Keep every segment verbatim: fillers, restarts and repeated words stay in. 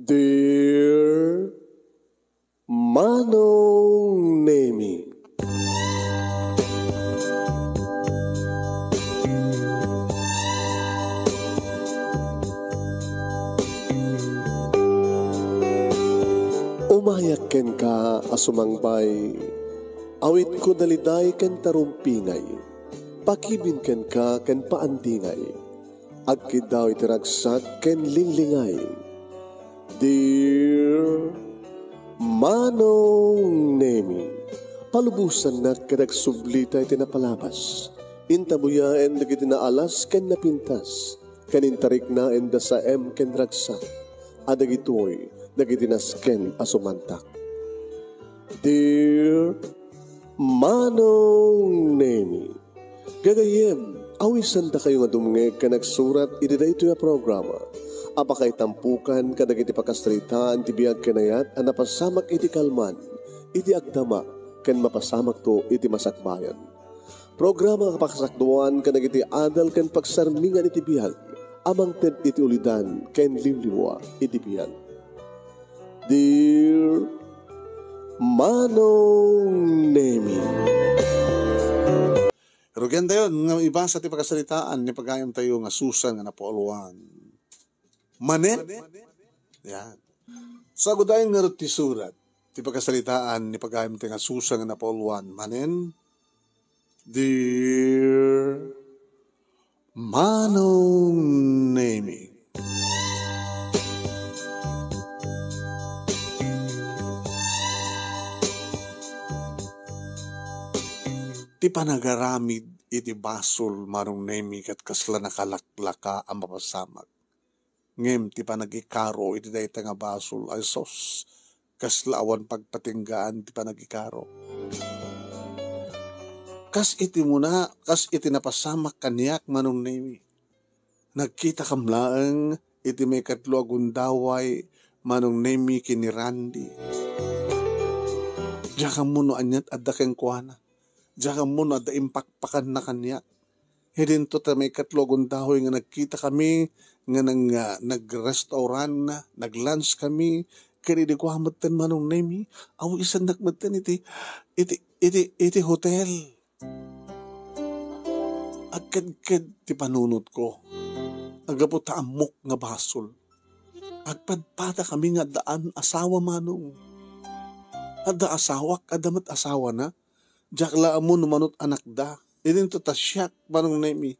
Dear Manong Nemi. Umayak kenka a sumangbay, awitko daliday ken tarumpingay, pakibin kenka ken paandingay. Agkiddaw iti ragsak ken linglingay. Dear Manong Nemi, palubosannak ket agsublita iti napalabas. Intabuyaen dagiti naalas ken napintas, ken intariknaen da saem ken ragsak, a dagitoy dagiti nasken a sumantak. Dear Manong Nemi, gagayyem, awisandakayo nga dumngeg ken agsurat iti daytoy a programa a pakaitampukan kadagiti pakasaritaan ti biag ken ayat a napasamak iti kalman, iti agdama, ken mapasamakto iti masakbayan. Programa a pakasakduan kadagiti adal ken pagsarmingan iti biag a mangted iti ulidan ken liwliwa iti biag. Dear Manong Nemi. Rugiantayon nga ibasa ti pakasaritaan ni pagayamtayo nga Susan nga napauluan. Manen? Yan. Sagudayen ngarud ti surat ti pakasaritaan ni pagayamtayo nga Susan nga napauluan. Manen? Dear Manong Nemi. Ti panagaramid iti basol, Manong Nemi, ket kasla nakalaklaka a mapasamak. Ngem ti panagikaro iti dayta nga basol, ay sus, kasla awan pagpatinggaan ti panagikaro. Kas iti muna, kas iti napasamak kaniak, Manong Nemi. Nagkitakam laeng iti maikatlo a gundaway, Manong Nemi, ken ni Randy. Diak ammo no aniat adda kenkuana. Diak ammo no adda impakpakanna kaniak. Idinto ta maikatlo a gundaway nga nagkitakami nga nag-, nga nag-restaurant, nag-lunch kami, ken idi kua metten, Manong Nemi, awisannak metten iti, iti, iti, iti hotel. Agkedked ti panunotko. Aggapu ta ammok nga basol. Agpadpadakami nga adda an-, asawa, Manong. Adda asawak, adda met asawana. Diak la ammo no mano ti anakda. Idinto ta siak, Manong Nemi.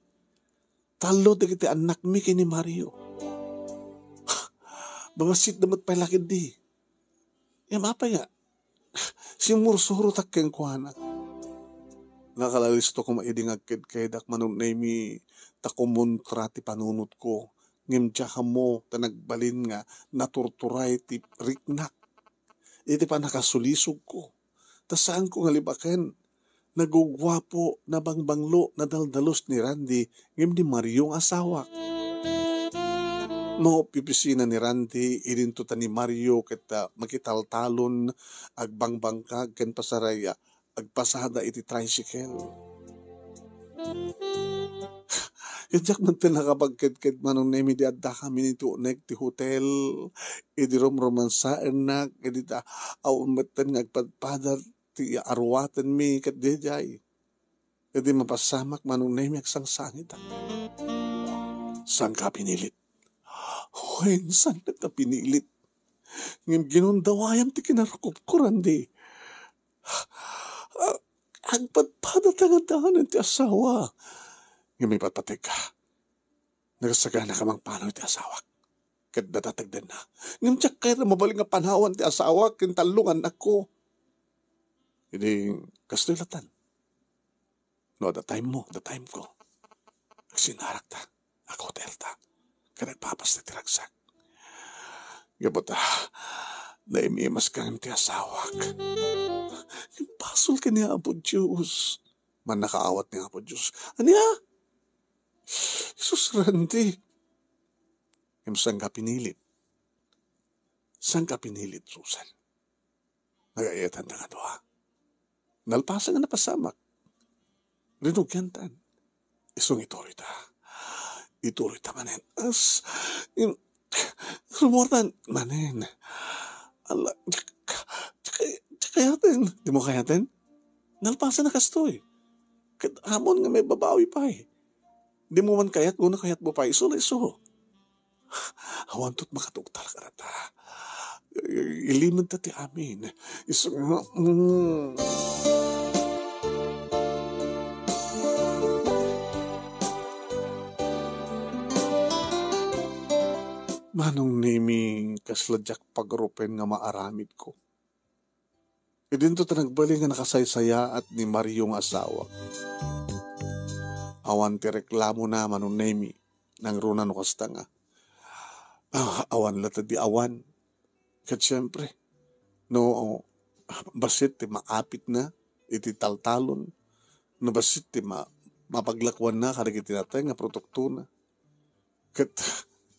Tallo dagiti annakmi ken ni Mario. Babassit da met pay la ketdi. Ngem apay nga? Simmursurotak kenkuana. Nakalalisto koma idi nga agkedkedak, Manong Nemi, ta kumontra ti panunotko. Ngem diak ammo ta nagbalin nga naturturay ti riknak iti pannakasulisogko. Ta saanko nga libaken, naguguapo, nabangbanglo, nadaldalus ni Randy ngem ni Mario nga asawak. Maopisina ni Randy, idinto ta ni Mario ket, ah, makitaltalon, agbangbangkag ken pasaray, ah, agpasada iti tricycle. Ket diak metten nakapagkedked, Manong Nemi, idi addakami iti unek ti hotel, idi rumrumansaennak, idi ta awan metten nga agpadpada ti aruatenmi ket daydiay. Idi mapasamak, Manong Nemi, agsangsangitak. Saanka pinilit? Wen, saanka pinilit. Ngem ginundawayam ti kinarukopko, Randy. Agpadpadata nga daanen ti asawa. Ngem ipatpategka. Nagasaganaka mangpanaw iti asawak. Ket datatagdenna. Ngem diak kayat a mabalin nga panawan ti asawak ken tallo nga annakko. Idi kastoy latan. No adda time mo, adda time ko. Agsinarakta, aghotelta, ken agpapasta ti ragsak. Gapu ta, naim-imaska ngem ti asawak. Basol ken ni Apo Dios. Mannakaawat ni Apo Dios. Ania? Jesus, Randy. Ngem saanka pinilit. Saanka pinilit, Susan. Nagayyatan ta nga dua. Nalpasen nga napasamak. Rinugiantan. Isu nga ituloy ta. Ituloy ta manen. As, in, Rumortan, manen. Ala, di, di, di kayaten. Dimo kayaten? Nalpasen a kastoy. Ket amon nga may babawi pay. Dimo man kayat, no kayatmo pay, isu la isu. Awanto ti makaduktal kadata. Ilimedta ti amin. Isu nga, mm. Manong Nemi, kasla diak pagrupen nga maaramidko. Idinto ta nagbalin nga nakasaysayaat ni Mario nga asawak. Awan ti reklamona, Manong Nemi, nangruna no kasta nga. Ah, awan latta di awan. Ket siempre, no bassit ti maapitna iti taltalon, no bassit ti ma-, mapaglakuanna kadagiti natay nga produktona. Ket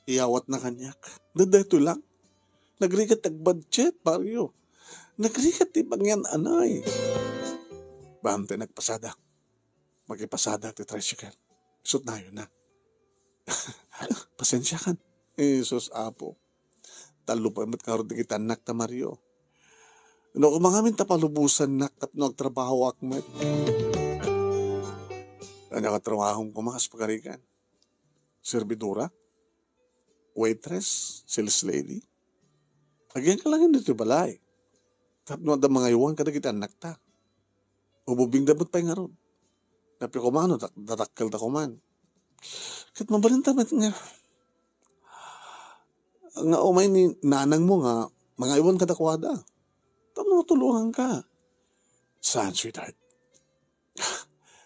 iyawatna kaniak. Daytoy lang. Nagrigat ti agbudget, Mario. Nagrigat ti mangyan-anay. Bamte nagpasada. Makipasada ti tricycle. Isut nayon na. Pasensiakan. Jesus, Apo. Tallo pay met ngarud dagiti annakta, Mario. No, koma ngamin ta palubosannak tapno agtrabahoak met. Ania nga trabahom koma kas pagarigan? Servidora? Waitress? Sales lady? Agiyanka laeng ditoy balay. Tapno adda mangaywan kadagiti annakta. Ububingda met pay ngarud. Napay koma no dak-, dadakkelda koman. Ket mabalinta met nga, nga umay ni nanangmo nga mangaywan kadakuada. Tapno matulonganka. Saan, sweetheart?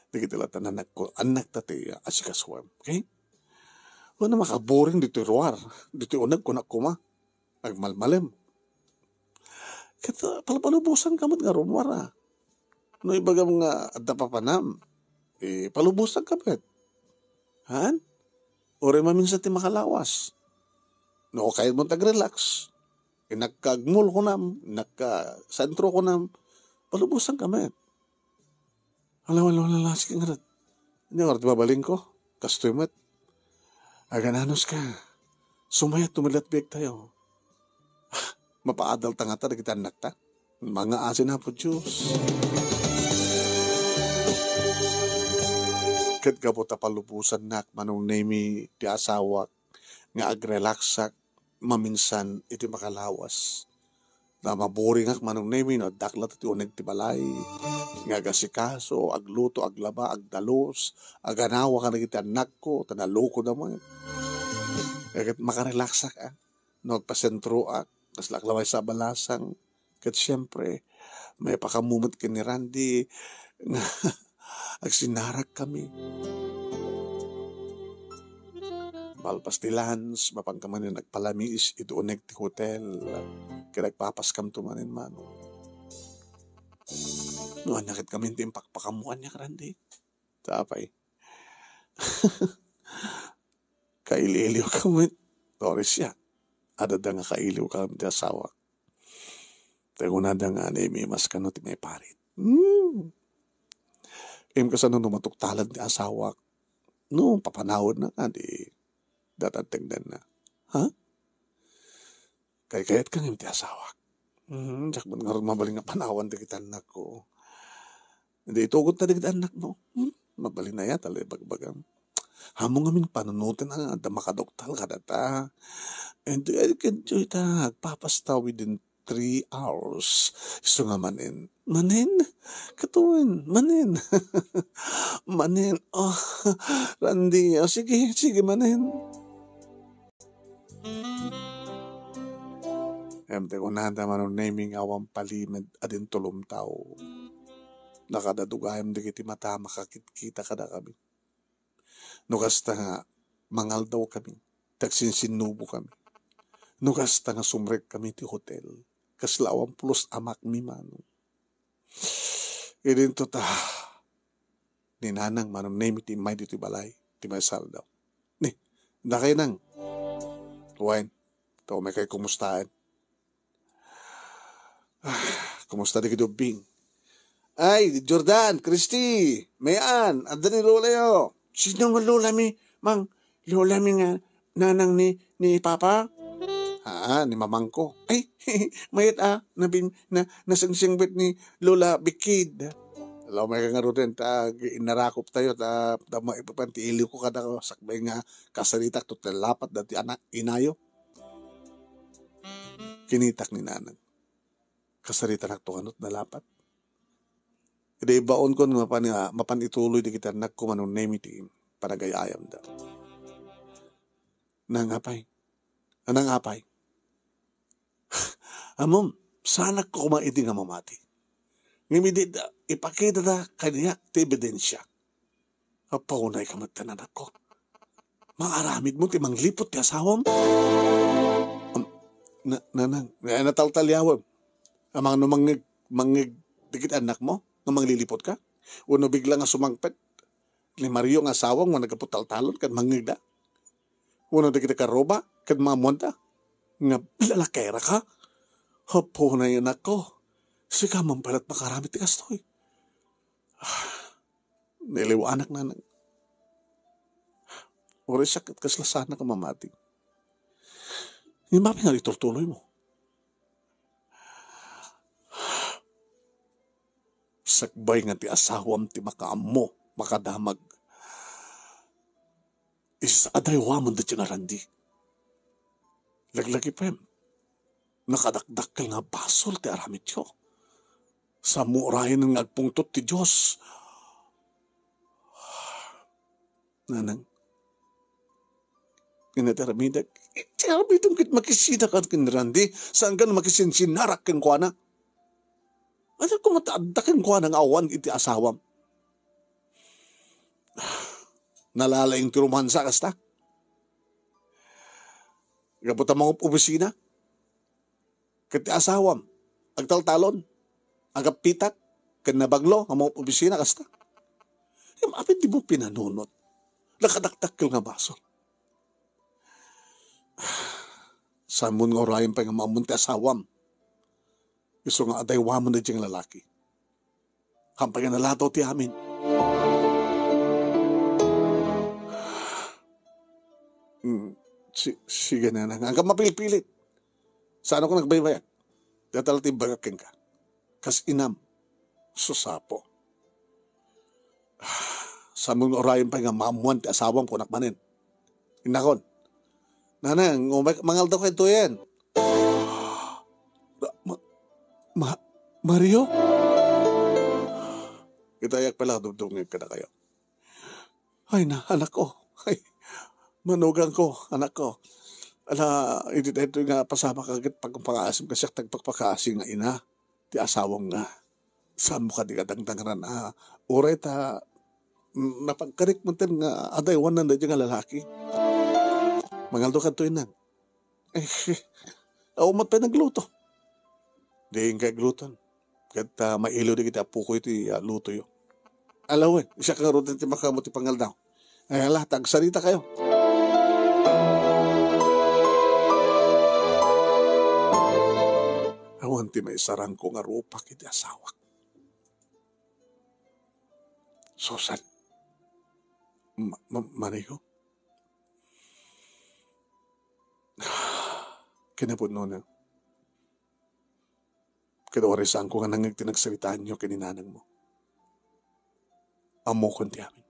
Dagiti latta nga annakko, annakta ti asikasuem, okay? Wen, makaboring ditoy ruar, ditoy uneg, kunak koma. Agmalmalem. Ket, ah, palpalubosanka met nga rummuar, a. No ibagam nga adda papanam, eh, palubosanka met. Haan? Uray maminsan ti makalawas. No kayatmo ti agrelax, innak ka agmall kunam, innak ka sentro kunam, palubosanka met. Ala, ala, ala, ala, sige ngarud. Ania ngarud ti mabalinko? Kastoy met. Agananoska. Sumayat ti met biagtayo. Mapaadalta ngata dagiti annakta. Mangaasin Apo Dios. Ket gapu ta palubosannak, Manong Nemi, ti asawak, nga agrelaxak, maminsan iti makalawas. Ta maboringak, Manong Nemi, no addak latta ti uneg ti balay nga agasikaso, agluto, aglaba, agdalus, aganawa kadagiti annakko, ta nalukoda met. Ket makarelaxak, a, no agpasentroak, kasla aglamaysa a balasang. Ket siempre, maipakammo met ken ni Randy nga agsinarakami. Malpas ti lunch, mapanka manen agpalamiis iti uneg ti hotel. Ket agpapaskamto manen, Manong. No, ania ket ngamin ti impakpakammo kaniak, Randy? Apay. Kailiwka met. Doris, ya. Adda nga kailiwka met ti asawak. Tay kunada nga, "Nemi, maskano ti maiparit?" Hmm. Ngem kasano no matuktalan ti asawak? No, papanawanna nga, di, datad tengdanna. Ha? Kaykayatka ngem ti asawak. Hmm, diak met ngarud mabalin nga panawan dagiti annakko. Di itugot ta dagiti annakmo. Hmm, mabalin aya ta ibagbagam. Ammom ngamin panunoten a, adda makaduktal kadata. And, and, and, ta, agpapasta within three hours. Isu nga manen. Manen? Katuen, manen. Manen. Oh, Randy. Oh, sige, sige, manen. Ngem ti kunada, Manong Nemi, nga awan palimed a dintulom tao. Nakadadugayam dagiti mata, makakitkita kadakami. No kasta nga, mangaldaw kami, ti agsinsinnubo kami. No kasta nga sumrek kami ti hotel, kasla awan pulos a makmi, Manong. Idinto ta, ni Nanang, Manong Nemi, ti immay ditoy balay, ti maisaldaw. Ni, dakay, Nang. Wen, ta umay kay kumustaen. Ah, kumusta dagiti ubbing? Ay, Jordan, Christy, Mayan, adda ni lolayo. Sino nga lolami, Mang? Lolami nga nanang ni, ni Papa? Aa, ni mamangko. Ay, mayat a, nabin-, na-, nasingsingbit ni Lola Bikid. Law, may kangaruden, ta, inarakop tayo, ta, ta, maipapan ti iliw ko kada sakbay nga kasaritak to, ta lapat dati anak, inayo. Kinitak ni nanang. Kasaritanak to kanot nalapat. Idi ibaon kon mapan, mapan ituloy di kita nakko manunemi ti panagay-ayamda. Nang apay. Nang apay. Amom, sanak ko koma idi nga mamati. Ngem idi da, ipakita da kaniak ti ebidensia. Apaunay ka met, anakko. Maaramid mo ti manglipot ti asawam? Am, na, nanang, na, nataltaliawem. Amang no mangngeg, mangngeg dagiti annak mo nga manglilipot ka? Wenno bigla nga sumangpet ni Mario nga asawam nga naggapu taltalon ken mangngegda? Wenno dagiti karuba ken maammoanda nga lalakera ka? Apaunay, anakko. Sika man pay la ti makaramid ti kastoy. Naliwanak, nanang. Uray siak ket kasla sanak a mamati. Ngem apay nga iturtuloy mo? Sakbay nga ti asawam ti makaammo, makadamag. Is-, adaywamen daytoy nga Randy. Laglagipem, nakadakdakkel nga basol ti aramidyo. Sammo urayen nga agpungtot ti Dios. Nanang, ken ti aramidek, ti aramidem ket makisida ka ken Randy, saan ka no makisinsinnarak kenkuana. Ania koma ti adda kenkuana nga awan iti asawam? Nalalaing ti romansa kasta. Gapu ta mangup-opisina. Ket ti asawam, agtaltalon, agappitak, ken nabaglo nga mangup-opisina kasta. Ngem apay di mo pinanunot? Nakadakdakkel nga basol. Saanmon nga urayen pay nga maammon ti asawam. Isu nga adaywamen daydiay nga lalaki. Hampay nga nalataw ti amin. Mm, si-, sige, nanang. Agka mapilpilit. Saan ako nagbaybayag? Datala ti bagak kenka. Kas inam. Susapo. Saanmon nga urayen pay nga maammoan ti asawam, kunak manen. Innakon, Nanang, umay-, mangaldaw kadtoyen. Ma-, ma-, Mario? Itayak pala, dumdumngeg kadakayo. Ay na, anakko. Ay, manugang ko, anakko. Ala, idi daytoy nga pasamak ket pagpakaasim, kasiak ti agpakpakaasi nga ina ti asawam nga. Saanmo kadi nga dangdangran a uray ta, mm, napagkarik manten nga adaywanan daydiay nga lalaki? Mangaldaw kadto, inang. Eh, awan met pay nagluto. Di inka agluton. Ket, ah, mailo dagiti appokoy ti, ah, lutoyo. Ala wen, siak ngaruden ti makaammo ti pangaldaw. Ay, ala, ta agsaritakayo. Awan ti maisarangko nga rupak iti asawak. Susan. Ma-, ma-, Mario? Kinapudnona. Ket uray saanko nga nangngeg ti nagsaritaanyo ken ni nanangmo. Ammokon ti amin.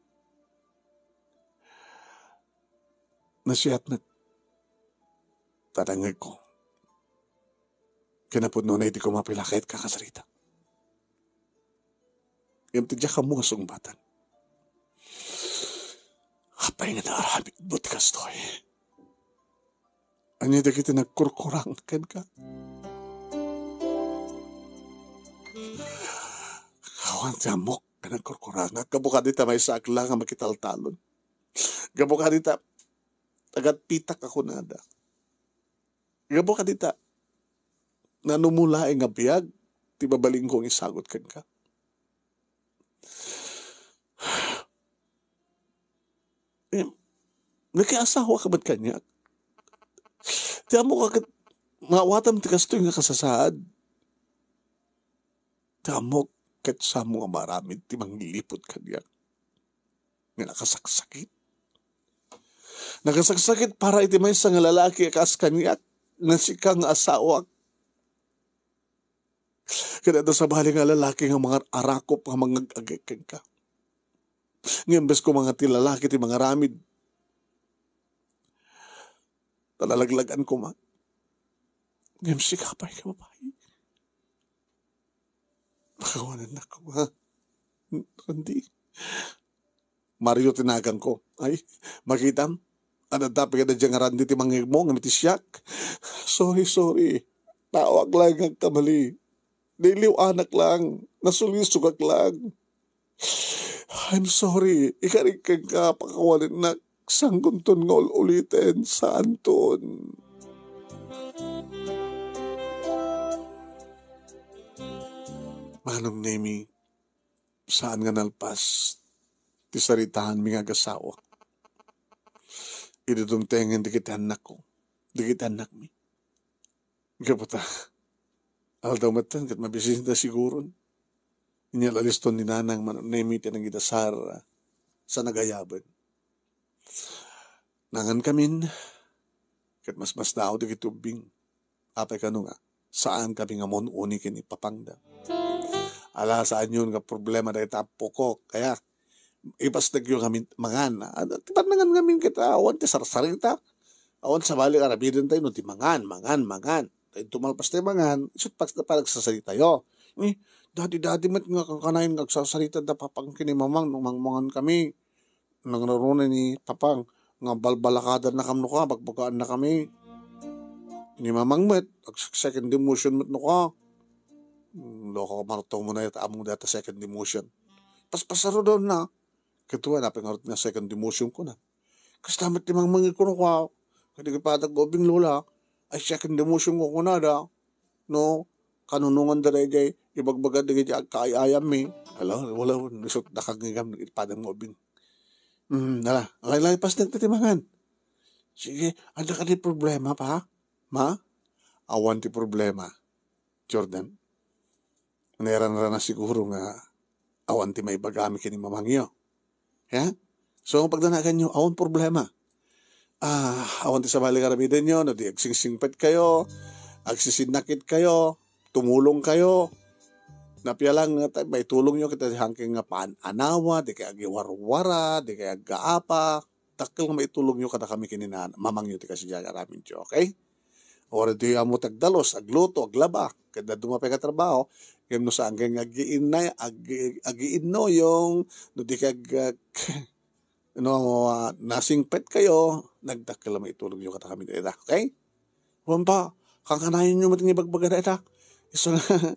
Nasayaat met ta nangngegko. Kinapudnona, idi koma pay la ket kakasarita. Ngem ti diak ammo nga sungbatan. Apay nga naaramidmo ti kastoy? Ania dagiti nagkurkurang kenka? Awan ti ammok nga nagkurkurang. Gapu kadi ta maysaak la nga makitaltalon. Gapu kadi ta agatpitak a kunada. Gapu kadi ta nanumolaeng a biag ti mabalinko nga isagut kenka. Em, nakiasawa ka met kaniak. Ti ammok a ket maawatam ti kastoy nga kasasaad. Ti ammok ket saanmo nga maaramid ti mangliput kaniak nga nakasaksakit. Nakasaksakit para iti maysa nga lalaki a kas kaniak. nga sika nga asawak. Ket adda sabali nga lalaki nga mangar-arakop nga mangag-agek kenka. Ngem imbes koma nga ti lalaki ti mangaramid, nalaglagan koma. Ngem sika pay nga babai, pakawanennak koma. Randy. Mario ti naganko. Ay, makitam? Adda pay kadi nga Randy ti mangngegmo ngem iti siak? Sorry, sorry. Taoak laeng nga agkamali. Nailiw-anak laeng. Nasulisogak laeng. I'm sorry. Ikarik kenka, pakawanennak. Sangkonton nga ul-uliten. Saanton. Manong Nemi, saan nga nalpas ti saritaanmi nga agasawa. Idi dumtengen dagiti annakko, dagiti annakmi. Gapu ta, aldaw metten ket mabisita siguron. Inya aliston ni Nanang Manong Nemi ti nangidasar sa nagayaben. Nangankamin, ket masmasdaaw dagiti ubbing. Apay kano nga, saankami nga maun-uni ken ipapangda. Ala, saanyon nga problema dagiti appokok, kaya ipasdagyo ngamin mangan. Ano, ti pannangan ngamin ket, ah, awan ti sarsarita. Awan sabali nga aramidentayo no ti mangan, mangan, mangan. Ta inton malpas tayo mangan, isut' pa, panagsasaritayo. Eh, dati-dati met nga kankanayon nga agsarsarita da papang ken ni mamang no mangmangan kami. Nangraruna ni Tapang nga balbalakadan na kam no ka, bagbagaanna kami. Ni Mamang met, ag-, second demotion met no ka. Hmm, loko, marto mo na yata among data second demotion. Paspasaro daw na. Ket wen, apay ngarud nga second demotion ko na. Kasta met ti mangmangit ko no ka. Kadi kipadag ubing lola, ay second demotion ko kunada. No, kanunongan da dayjay ibagbaga dagiti agkaay-ayammi. Ala, wala, isut' dakagngigam iti padam nga ubing. Hmm, ala, laylay pas dagiti mangan. Sige, adda kadi problema pa, ma? Awan ti problema, Jordan. Naeran-rana siguro nga awan ti maibagami ken ni mamangyo. Ya? So, pagdanaganyo, awan problema. Ah, awan ti sabali nga aramidenyo, no di agsingsingpet kayo, agsisinnakit kayo, tumulong kayo. Napia lang nga ta-, maitulongyo ket ti hangken nga paan-anawa, di kay agiwarwara, di kay aggaapa. Dakkel nga maitulongyo kadakami ken ni nan-, mamangyo ti kasidiay nga aramidyo, okay? Or di ammo ti agdalus, agluto, aglaba, ket dadduma pay nga trabaho, ngem no saan kay nga agiinnay-, agi-, agiinnuyong, no di kay ag-, no, ah, nasingpet kayo, nagdakkel a maitulongyo kadakami dayta, okay? Wen pa, kankanayonyo met nga ibagbaga dayta. Isu nga,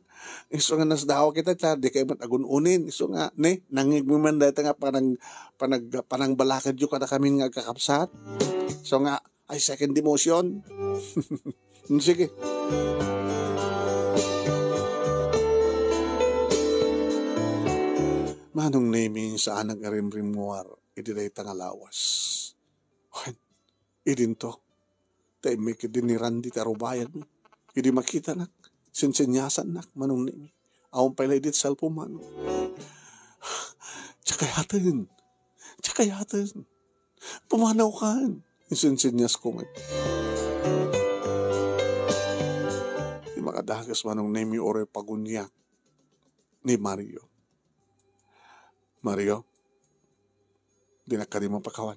isu nga nasdaaw kita, ta, di kayo met agun-unin. Isu nga, ne, nangngegmi man dayta nga panang-, panag-, panangbalakadyo kadakami nga agkakabsat. Isu nga, ay second demotion. Sige. Manong Nemi, saan nga agrimrimmuar iti dayta nga lawas. Wen, idinto. Ta immay ketdi ni Randy ti arubayanmi. Idi makitanak, sensenyasannak, Manong Nemi. Awan pay la idi ti cellphone, Manong. Diak kayaten. Diak kayaten. Pumanawkan. Insensenyasko met. Di makadagas, Manong Nemi, uray paguniak ni Mario. Mario, dinak kadi mapakawan.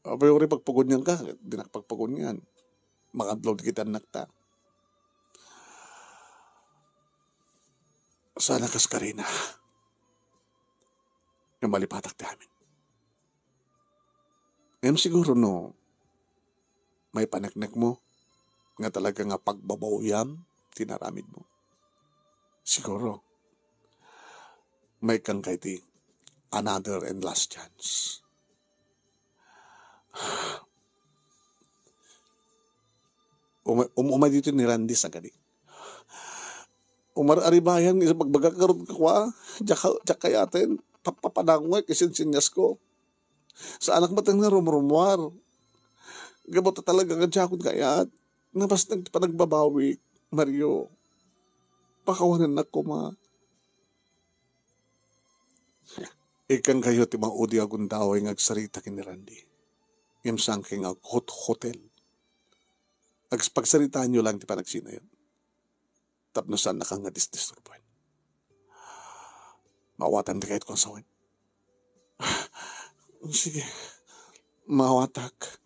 Apay, uray pagpagunianka, dinak pagpagunian. Makadlaw dagiti annakta. Sana kas karina. Nga malipatak ti amin. Ngem siguro no maipaneknekmo nga talaga nga pagbabawiam ti inaramidmo. Siguro, maikkanka iti another and last chance. Uma-, um-, umay ditoy ni Randy, saan kadi? Umar-aribayan nga isu bagbagak ngarud kua, diak ka-, diak kayaten, papapanangwek, isinsinyasko. Saanak met nga rumrumuar. Gapu ta talaga nga diakon kayat. Nga basta panagbabawi, Mario. Pakawanennak koma. Ikkan kayo ti maudi a gundaway nga agsarita ken ni Randy. Ngem saan kay nga hot-, hotel. Ags-, pagsaritaanyo lang ti panagsinayo. Tapno saannakan nga disdisturboen. Maawatan ti kayatko a sawen. Sige, maawatak.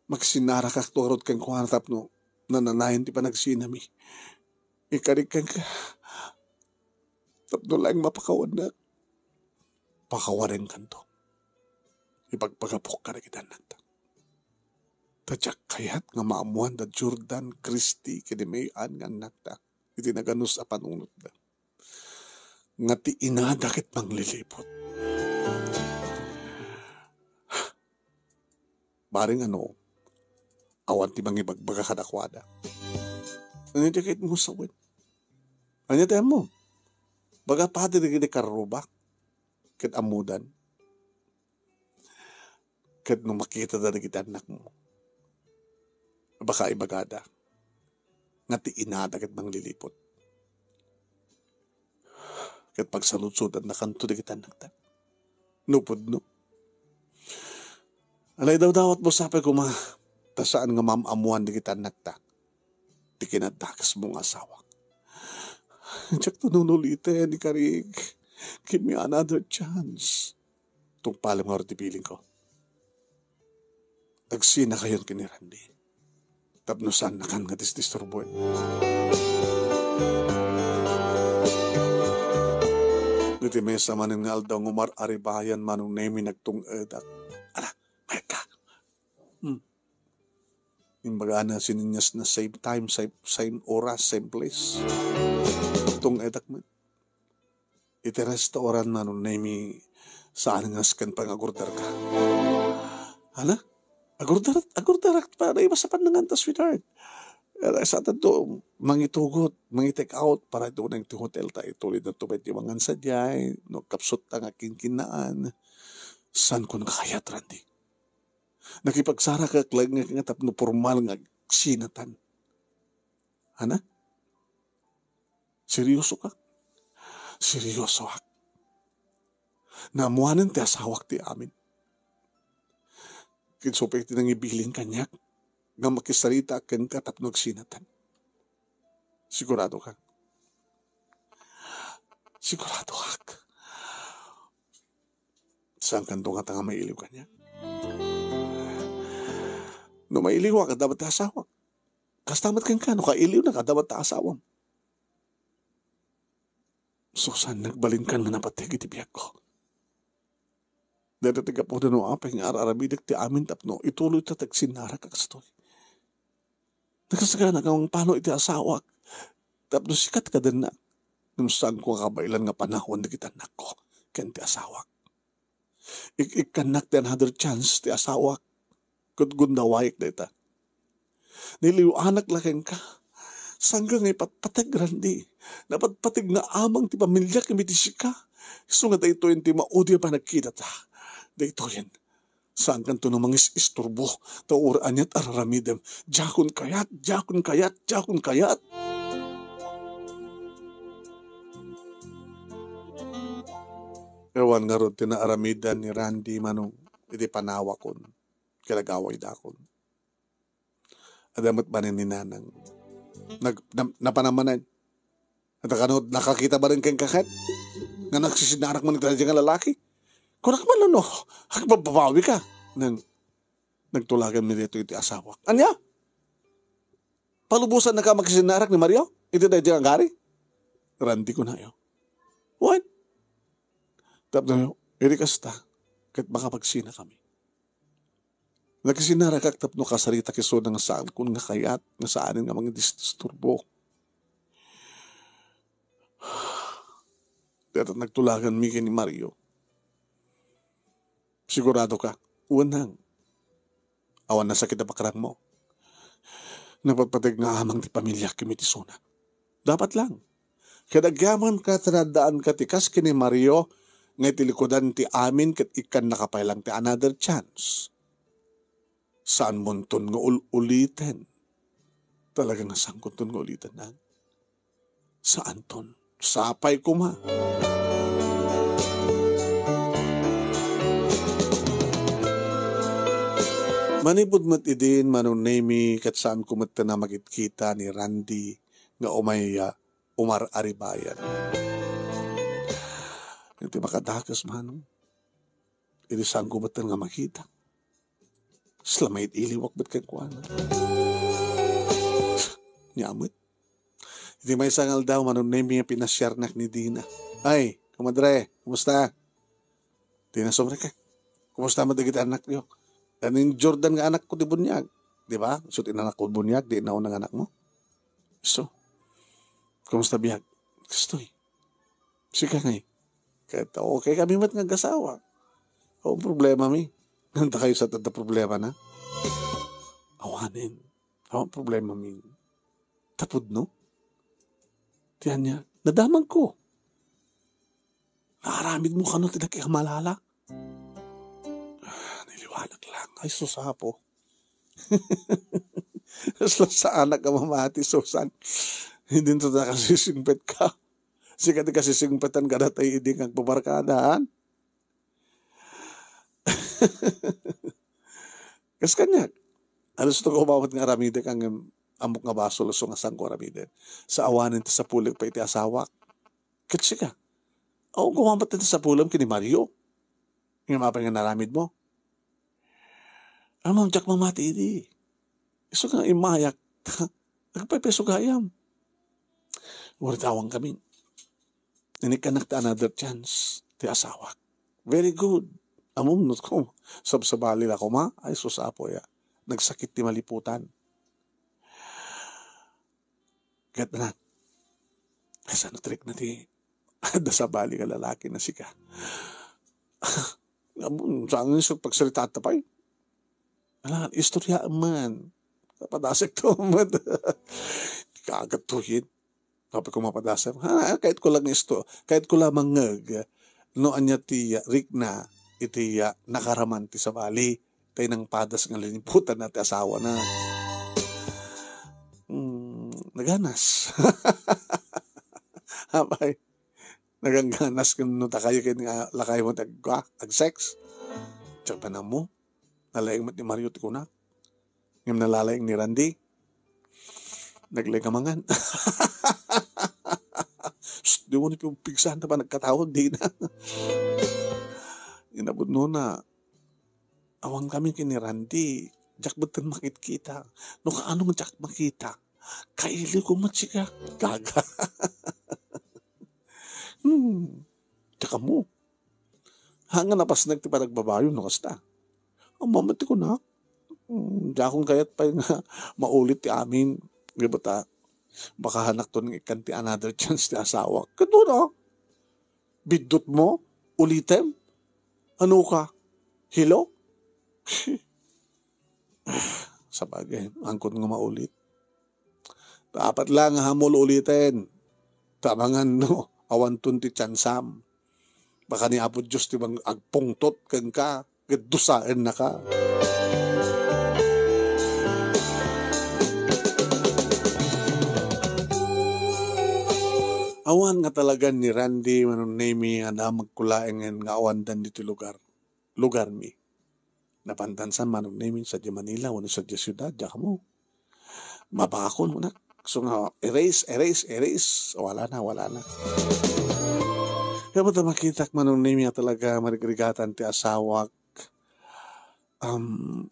Magsinarakakto ngarud kenkuana tapno nananayon ti panagsinami. Ikarik kenka. Tapno laeng mapakawannak. Pakawanenkanto. Ipagpagapok kadagiti annakta. Ta diak kayat nga maammoan da Jordan, Christy, ken ni May Ann nga annakta iti naganus a panunotda. Nga ti inada ket mangliliput. Bareng ano, awan ti mangibagbaga kadakuada. Ania ti kayatmo sawen? Ania ti ammo? Baga padi dagiti karrubak ket ammodan. Ket no makitada dagiti annakmo, baka ibagada nga ti inada ket mangliliput. Ket pagsaludsodannakanto dagiti annakta. No pudno. Alay dawdawatmo sapay koma, ta saan nga maam-ammoan dagiti annakta ti kinadakesmo nga asawa. Diakto nunuliten, ikarik. Give me another chance. Tungpalem ngarud ti bilingko. Agsinakayon ken ni Randy. Tapno saannakan nga disdisturboen. Iti maysa manen nga aldaw nga umar-aribayan, Manong Nemi, nagtung-edak. Ala, mayat ka. Hmm. Imbagana, sininyasna same time, same, same oras, same place. Nagtung-edak met. Iti restaurant, Manong Nemi, saan nga nasken pay nga agorderka. Hala? Agorder, agorderak para ibasapan na nga ta, sweetheart. Eh, saan tanto mangitugot, mangi-take out para iti unay ti hotel ta ituloy na to ti mangan sadiay, no, kapsut ta nga kinkinnaan. Saan ko nakayat, Randy? Nakipagsarakak laeng nga tapno pormal nga agsinatan. Ana? Seryoso ka? Seryosoak. Naammoanen ti asawak ti amin. Ket isu pay ti nangibilin kaniak nga makisarita kenka tapno agsinatan. Sigurado ka? Siguradoak. Saankanto ngata nga mailiw kaniak? No mailiwak, adda met ti asawak. Kasta met kenka, no kailiwnak, adda met ti asawam. Susan, nagbalinkan nga napateg iti biagko. Dayta ti gapuda no apay nga ar-aramidek ti amin tapno ituloy ta ti agsinnarak a kastoy. Nakasagana nga mangpano iti asawak tapno sika ti kadenna. Ngem saanko nga kabaelan nga panawan dagiti annakko ken ti asawak. Ik-, ikkannak ti another chance ti asawak. Ket gundawayek dayta. Niliw-anak la kenka. Sangga nga ipatpateg, Randy. Napatpateg nga amang ti pamiliak iti sika. Isu nga daytoyen ti maudi a panagkitata. Daytoyen. Saankanto no mangis-isturbo. Ta uray aniat ar-aramidem. Diakon kayat, diakon kayat, diakon kayat. Awan ngarud ti naaramidan ni Randy, Manong, iti panawakon. Kalagawaydakon. Adda met manen ni Nanang. Nag-, na-, napanan manen. Ita kano, nakakita manen kenka ket? Nga nagsisinarak manen kadaydi nga lalaki? Kunak man no, agbababawika. Nang nagtulagan mi dito iti asawak. Ania? Palubosannaka makisinarak ni Mario? Iti daydi nga gari? Randy, kunayo. Wen? Tapno, iri kasta, ket makapagsinakami. Nakisinarakak tapno kasaritak isuna nga saankon nga kayat, nga saanen nga mangidisturbo. Dayta nagtulagan mi ken ni Mario. Sigurado ka? Wen, Nang. Awan nasakit a pakrangmo. Napatpateg nga amang ti pamiliak ken iti isuna. Dapat lang. Ket agyamanka ta naddaanka ti kas ken ni Mario nga iti likudan ti amin ket ikkannaka pay lang ti another chance. Saanmonton nga ul-uliten. Talaga nga saankonton nga uliten, Nang. Saanton. Sapay koma. Manipud met idin, Manong Nemi, ket saanko metten a makitkita ni Randy nga umay, ah, umar-aribayan. Iti makadakes, Manong, idi saanko metten nga makita. Kasla mailiwak met kenkuana. Nia met. Iti maysa nga aldaw, Manong Nemi, nga pinasiarnak ni Dina. Ay, kumadre, kumusta? Dina, sumrekka. Kumusta met dagiti annakyo? Kanin Jordan nga anakko ti buniag. Di ba? So, ti inanakko buniag, di nauna nga anakmo? So, kumusta biag? Kastoy. Sika ngay. Ket okay kami met nga agasawa. Awan problema mi. Nanta kayo sa tata problema na? Awanen. Awan problema mi. Tapudno? Ti ania, nadamagko. Naaramidmo kano ti nakiamalala? Ah, niliwanak lang. Ay, sus, Apo. Sus, saanak a mamati, Susan. Idinto nakasisingpetka. Sika ti kasisingpetan kadatayo idi nga agbabarkada, han? Kas kaniak, alusto ko umawat nga aramidek, ngem ammok nga basol, isu nga saanko aramiden. Sa awanen ti sapulek pay iti asawak. Ket sika, awan ko mamat ti sapulem ken ni Mario. Ngem apay nga naramidmo? Ammom, diak mamati idi. Isu nga immayak, agpaypayso gayam. Uray ta awan kami. Inikkanak ti another chance ti asawak. Very good. Ammom no ko, sabsabali la koma, ay sus, Apo ya. Nagsakit ti maliputan. Ket na, kasano ti rikna ti adda sabali nga lalaki na sika? Ammom, saan nga isu pagsaritaat ta pay? Ala, istorya man. Napadasek to man. Kagat to yun. Sabi ko, mapadasek. Ha, kayat ko lang isto, kayat ko lamang ngeg. No anya ti, ah, rikna, iti, ah, nakaraman ti sabali. Tay nangpadas nga liniputan na ti asawa na. Hmm, naganas. Apay, nagangganas ken no ta kayo ken nga lakay mo ti ag-, ag-sex. Diak panammo, nalaing met ni Mario ti kunak. Ngem nalalaing ni Randy. Naglaing a mangan. Psst, di mo ni pigsan ta pa nagkatawag, di na. Inabot no na. Awan kami ken ni Randy, diak betten makitkita. No kaano nga diak makita, kailiw ko met sika. Gaga. Hmm. Diak ammo. Haan nga napasnek ti panagbabayo no kasta. Ammom met ti kunak. Hmm, diakon kayat pay nga maulit ti amin. Di ba ta? Baka hanakton nga ikkan ti another chance ti asawak. Ket no, no? Biddut mo? Ulitem? Ano ka? Hello? Sabagay, angkon nga maulit. Dapat lang nga hamul uliten. Ta amangan no, awanton ti tiyansam. Baka ni Apo Dios ti mang-, agpungtot kenka, ket dusaennaka. Awan nga talagan ni Randy, Manong Nemi, nga damagko laengen nga awandan ditoy lugar, lugarmi. Napandansan, Manong Nemi, sadiay Manila wenno sadiay siudad, diak ammo. Mabakon, kunak. So nga, erase, erase, erase. Wala na, wala na. Kaya ba ta makitak, Manong Nemi, nga talaga marigrigatan ti asawak? Um,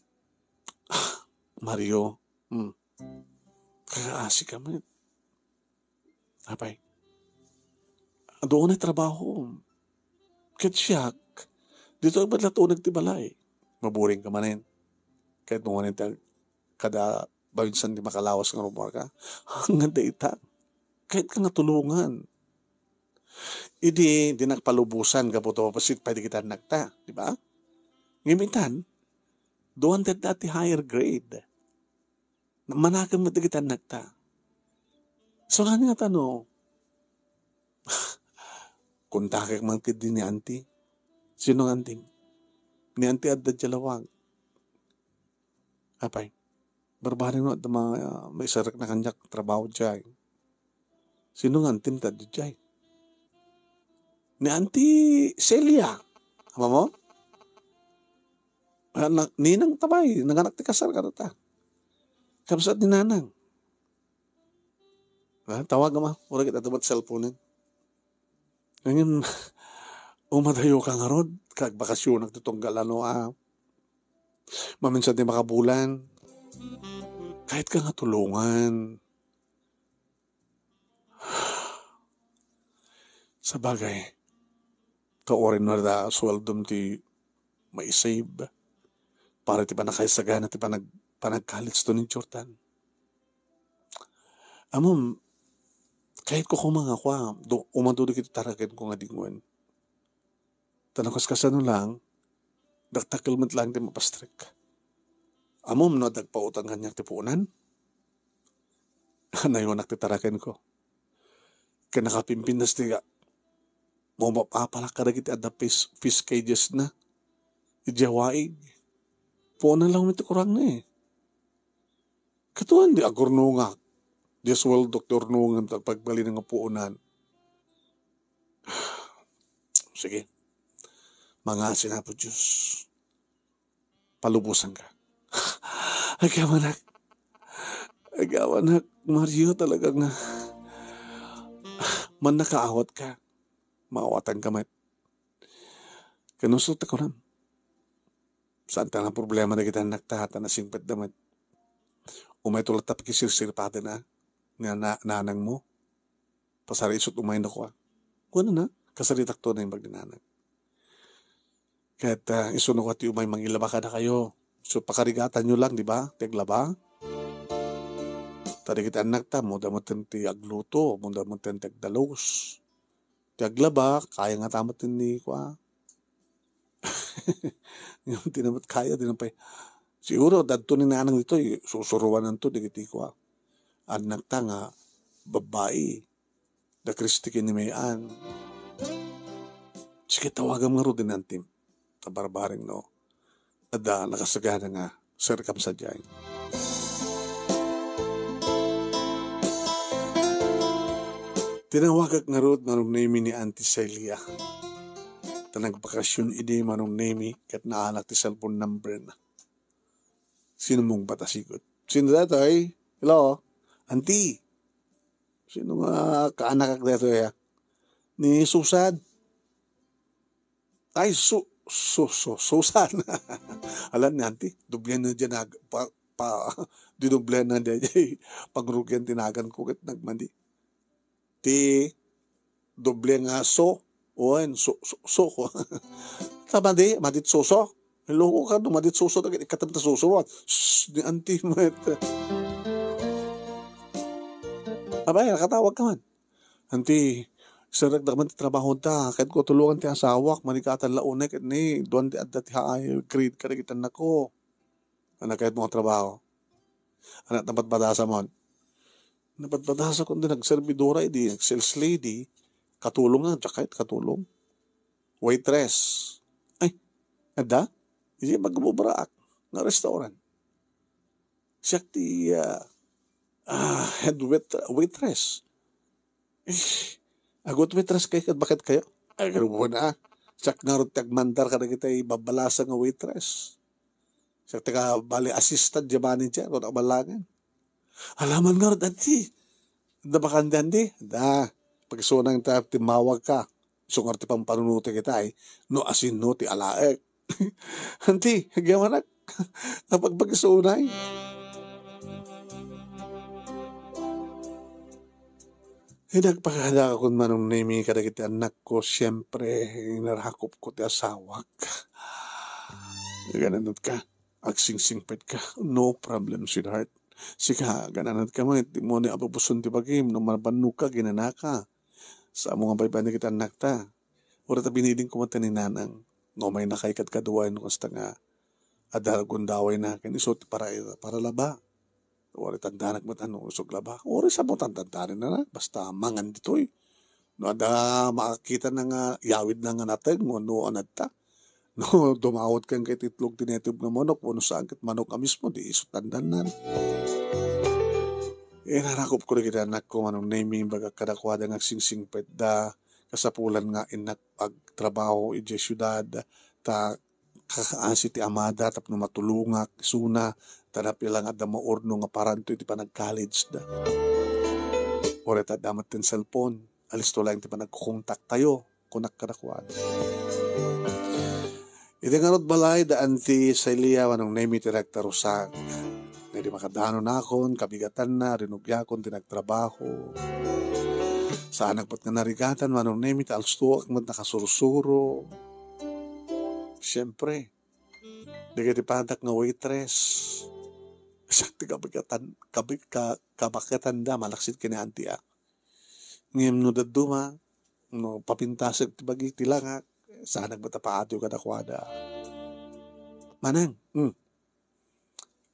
Mario, hmm. Kakaasi ka met. Apay. Adu unay trabaho. Ket siak, ditoy met la uneg ti balay. Maburing ka manen. Ket no manen ti ag-, kada baminsan ti makalawas nga rummuar ka. Hanggan dayta. Ket ka nga tulongan. Idi, di nagpalubosan gapu ta bassit pay dagiti annakta, di ba? Ngem itan, duan ti adda ti higher grade. Manakem met dagiti annakta. So, ngani nga tano, kontakek man ketdi ni auntie. Sino nga auntie? Ni auntie adda diay lawag. Apay, barbareng no, adda ma-, maiserrekna kaniak trabaho diay. Sino nga auntie ti adda diay? Ni Auntie Celia. Ammom? Ah, na-, ninang ta bay, nanganak ti kasar kadata. Kabsat ni nanang. Ah, tawag ama, ura kita dapat cellphone. Ngayon, umadayo ka ngarud, kag bakasyon ti tunggal ano, ah, maminsan ti makabulan. Kahit ka nga tulungan. Sabagay, kaurin na da suweldom ti maisave para ti panakaisagana ti panag-, panagkalit to ni Jordan. Amom, kahit ko koma nga kua, do, umado dagiti taraken ko nga dingwen. Ta no kaskasano lang, dakdakkel met lang ti mapastrek. Amom no dagpautang kaniak ti puonan? Anayonak ti taraken ko. Ken nakapimpintas ti ga-, mumapapalak kadagiti adda fish, fish cages na. Idiay waig. Puonan lang met ti kurang na eh. Katuan di agurnongak. Di suweldok ti urnongan ta pagbalin nga puonan. Sige. Mangasi na po, Diyos. Palubusan ka. Agyaman ak. Agyaman ak, Mario, talaga nga. Mannakaawat ka. Maawatan ka met. Kanusot ako lang. Saan ta nga problema na kita anak ta, ta nasingpet da met. Umay tulat ta pakisirsirpaten a. Nga na, nanang mo. Pasar isut umay na kua. Kuna na, kasaritak to na yung pagdinanan. Ket, ah, isu na kua ti umay mangilaba kadakayo. So, pakarigatan nyo lang, di ba? Ti aglaba. Tadi kita anak ta, mo damoten ti agluto, mo damoten ti agdalus. Ti aglaba, kaya nga tamat ni kua. Ngem ti namat kaya, di na pay. Siguro, dadto ni nanang ditoy, susuruananto, dagiti kua. Anak ta nga, babbai. Da Kristi ken ni May Ann. Sige, tawagam ngarud ni antim. Ta barbareng no. Adda nakasagana nga sirkumsadiay. Tinawagak ngarud Manong Nemi ni Auntie Celia. Ta nagbakasyon idi Manong Nemi ket naanak ti cellphone number na. Sino mong batasigot? Sino datoy? Hello? Auntie? Sino nga kaanakak datoy, ha? Ni Susan? Ay, Su-, Su-, Su-, Susan. Alam ni Auntie, doble na dyan, ag-, pa, pa, dinoble na dyan, pangrugian tinagan ko, ket nagmandi. Ti doble nga so, wen, so, so, so. Ta madi, madit suso. Loko ka, no, madit suso, dagiti katam ta suso, wen. Sus, ni Auntie met. Abay, nakatawag ka man. Auntie, sarag da man ti trabaho ta. Kahit ko tulungan ti asawak, manikatan la unek, ni, duan ti adda ti higher grade kadagiti annakko. Ano kayat mo nga trabaho? Anak, napatpatasan mo. Napatpatasan ko, di nagserbidora, di nag-sales lady. Katulong nga, tsaka it katulong. Waitress. Ay, ada? Hindi magbubraak nga restaurant. Siya ti, ah, ah, head wait-, waitress. Eh, agut waitress kayo, ket bakit kayo? Ay, ganun po na. Siya nga ron ti agmandar kadagiti babalasa nga waitress. Siya ti ka, bali, assistant, di manager, wala ka balangan. Alaman nga ron, Auntie. Da bakandi, Auntie? Da, pagsunang ta, timmawag ka. Sungar ti pampanunuti kita, eh. No asin, no ti alaek. Auntie, agyamanak. Napagpagsunay. Ay, nagpakadakon Manong Nemi kadagiti annakko, siempre, inarakop ko ti asawak. Gananot ka, agsingsingpet ka, no problem, sweetheart. Sika, gananot ka met, di mo ni apupuson ti bagim, no mabannog ka, ginanaka. Sa mo nga paypay dagiti annakta. Uray ta biniling ko met ni nanang, no, may nakay kadkaduayo no kasta nga adda gundawayna ken isu ti para, para laba. Uray tandanak met ano, isog laba. Uray sa mo tandandanan na, basta mangan ditoy. No, adda makakita na nga, yawid na nga nateng, no, ano, anadta. No, dumawat ka nga iti itlog ti native nga manok, wenno saan ket manok a mismo, di isu tandannan. Inarakop ko dagiti annakko, Manong Nemi, imbagak kadakuada nga agsingsingpetda, kasapulan nga innak agtrabaho idiay siudad, ta kakaasi ti amada tapno matulongak isuna, ta napila nga adda maurno nga paranto iti panag-college da. Uray ta adda met ti cellphone, alisto laeng ti panagkukontaktayo, kunak kadakuada. Iti ngarud balay, da Auntie Celia, Manong Nemi ti nagtarusak. Idi makadanonakon, kabigatanna, rinugiakon ti nagtrabaho. Saanak met nga narigatan, Manong Nemi, ta alistoak met nakasursuro. Siempre, dagiti padak nga waitress, siak ti kabagatan, kabi-, ka-, kabakatanda malaksid ken ni Auntie, ah. Ngem no dadduma, no papintasek ti bagi ti langak, saanak met a paatiyo kadakuada. Manang, hmm.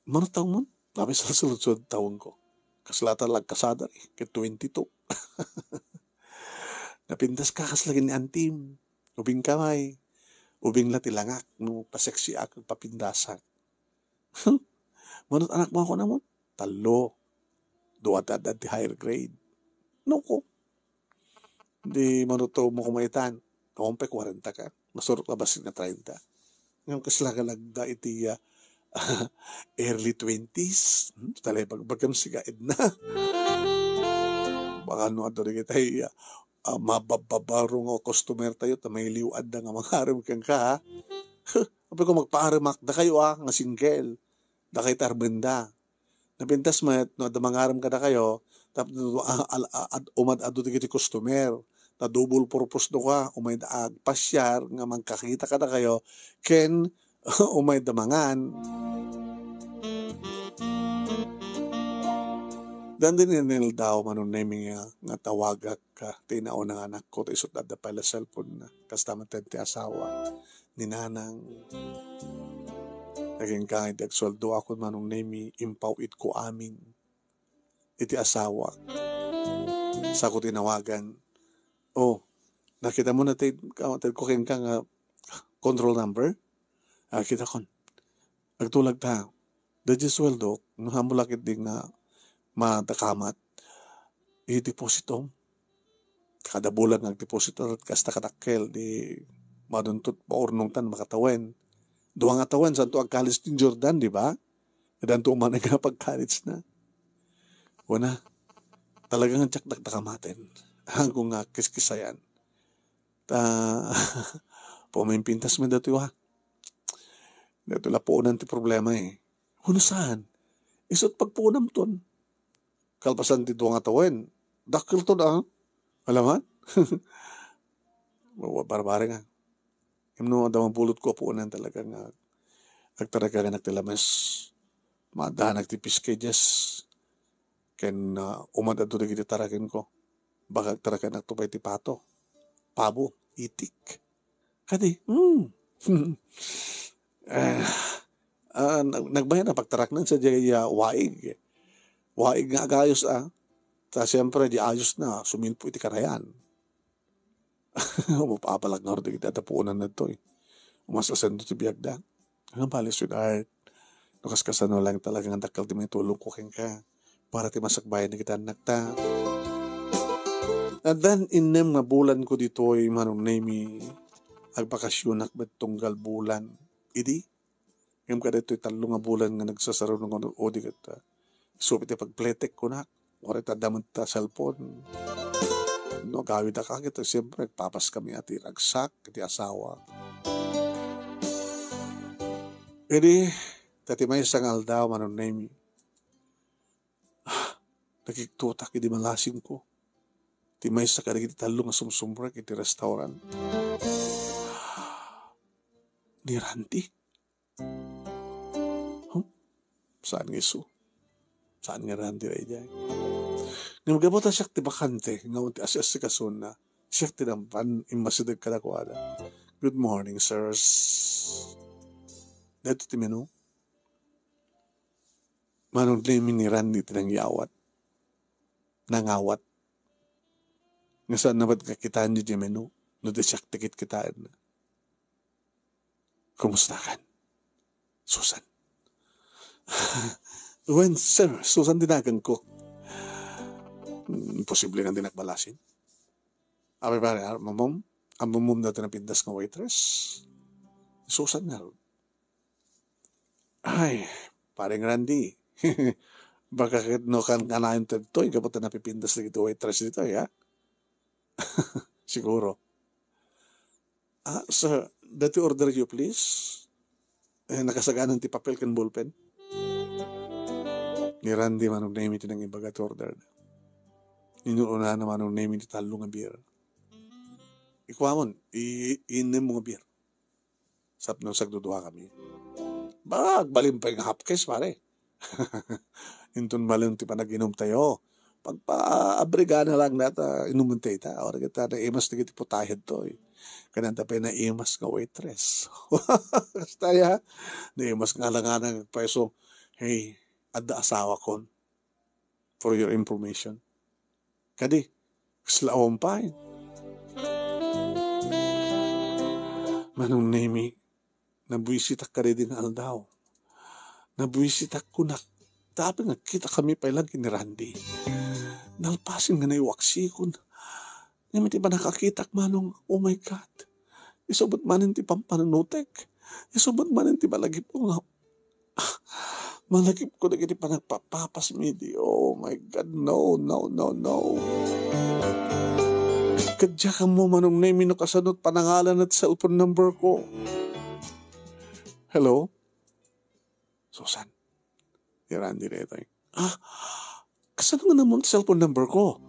Mano taon mo? Kami sa sunod-sunod taon ko. Kasla ta lang kasada, eh, ket twenty-two. Napintas ka kasla ken ni Auntie. Ubing kamay. Ubing la ti langak, no, pa-sexy ak, papintasak. Mano ti anak mo ako namon? Tallo. Dua ti adda ti higher grade. No ko. Di mano ti taon mo kumaitan. Awan pay kwarenta ka. Masurot la bassit nga treinta. Ngem kasla ka lagda iti, ah, early twenties. Hmm, talay bagbagam siga, Edna. Baka no adda dagiti, ah, ah, mabababaro nga customer tayo, ta mailiw adda nga mangarem kenka, ha? Apay ko, magpaaremak, dakayo, ah, nga single. Dakay ti armenda. Napintas met no adda mangarem kadakayo, tapno, ah, al-, ah, ad-, umad-adu dagiti customer. Ta double purpose do ka, umayda agpasiar nga mangkakita kadakayo, ken umayda mangan. Dandi ni Nel daw, Manong Nemi, nga, nga tawagak ka, ti inauna nga anakko, ta isut adda pay la cellphone na. Kasta met ti asawa ni Nanang. Naging ka iti agsueldo ako, Manong Nemi, impaw itko amin iti asawa. Sako tinawagan. Oh, nakita mo na ti, ka-, ti ko kenka nga control number? Ah, kita kon. Agtulag ta. Daydi sueldo, no, amo la ketdi nga madakamat. I-deposit mo. Kada bulan nga agdeposit, kasta kadakkel, di maduntot, maurnong tan, makatawen. Dua nga tawen, santo ag-college ni Jordan, di ba? Danto man nga pag-college na. Kuna, talaga nga diak dakdakamaten. Angko nga kiskisayan. Ta, pumimpintas mi datoy, wa. Datoy la puonan ti problema, eh. Uno saan? Isut pagpuonam ton. Kalpasan ti dua nga tawen, dakkel ton, ah. Alaman? Wa-, barbare nga. Ngem no adda mabulot ko a puonan, talaga nga agtaraganak ti lames. Maaddanak ti packages. Ken, ah, umad-adu dagiti tarakenko. Baka agtaraganakto pay ti pato, pabo, itik. Kadi, hmm. Eh, ah, nag-, nagbayad a pagtaraknan sadiay, ah, waig. Waig nga agayos, ah. Ta siempre, di ayos na, sumilpo iti kanayan. Mapapalak ngarud dagiti adda puonan daytoy. Umas-asendo ti biagda. Ang bali, sweetheart. No, kas-, kasano lang talaga nga dakkel ti maitulongko kenka para ti masakbayan dagiti annakta. And then, innem nga bulan ko ditoy, Manong Nemi, agbakasyonak met tunggal bulan. Idi, ngem kadaytoy tallo nga bulan nga nagsasaruno nga udi ket, ah, isu pay ti pagpletek kunak. Uray ta adda met ta cellphone. No, agawid a ka ket, siyempre, agpapas kami a ti ragsak iti asawa. Idi, ta ti maysa nga aldaw, Manong Nemi, ah, nakiktutak idi malasingko. Ti maysa kadagiti tallo nga sumsumrek iti restaurant. Ni Randy. Huh? Saan nga isu? Saan nga Randy daydiay? Ngem gapu ta siak ti bakante, nga ti asi-asikasona, siak ti nampan immasideg kadakuada. "Good morning, sirs." Daytoy ti menu. Manong Nemi, ni Randy ti nangyawat. Nangawat. Nga saan na met nga kitaan di menu, no di siak ti kitkitaenna. "Kumusta kan?" "Susan." "Wen, sir, Susan ti naganko." "Hmm, imposible nga dinak balasin." "Apay pare, ar-, mamom? Ammom daytoy napintas nga waitress?" "Susan ngarud." Ay, Paring Randy, baka ket no kankanayon ditoy gapu ta napipintas dagiti waitress ditoy, ha? Siguro. "Ah, sir, dati order you, please?" Eh, nakasaganan ti papel ken ballpen. Ni Randy Manong Nemi ti nangibaga ti order. Inuna-unana Manong Nemi ti tallo nga beer. "Ikuamon, i-, iinnem mo nga beer." Sapno sagdudua kami. Ba, agbalin pay nga half case, pare. Inton malem ti panaginum tayo. Pagpaabrigana lang nata, inumen tayo ta. Or kita naimas dagiti putahe ditoy. Kananta pay naimas nga waitress. Kasta ya, naimas nga alangan nga agpayso. Hey, adda asawakon. For your information. Kadi, kasla awan pay. Manong Nemi, nabuisitak kadidi nga aldaw. Nabuisitak kunak. Tapno nagkita kami pay lang ken ni Randy. Nalpasen nga naiwaksikon. Ngem iti pannakakitak, Manong, oh my God. Isu met manen ti pampanunotek. Isu met manen ti malagipko nga, ah, malagipko dagiti panagpapapas, Midi. Oh my God, no, no, no, no. Ket diak ammo, Manong Nemi, no kasano panangalan ti cellphone number ko. Hello? Susan. Ni Randy daytoy. Ah, kasano nga nammom ti cellphone number ko?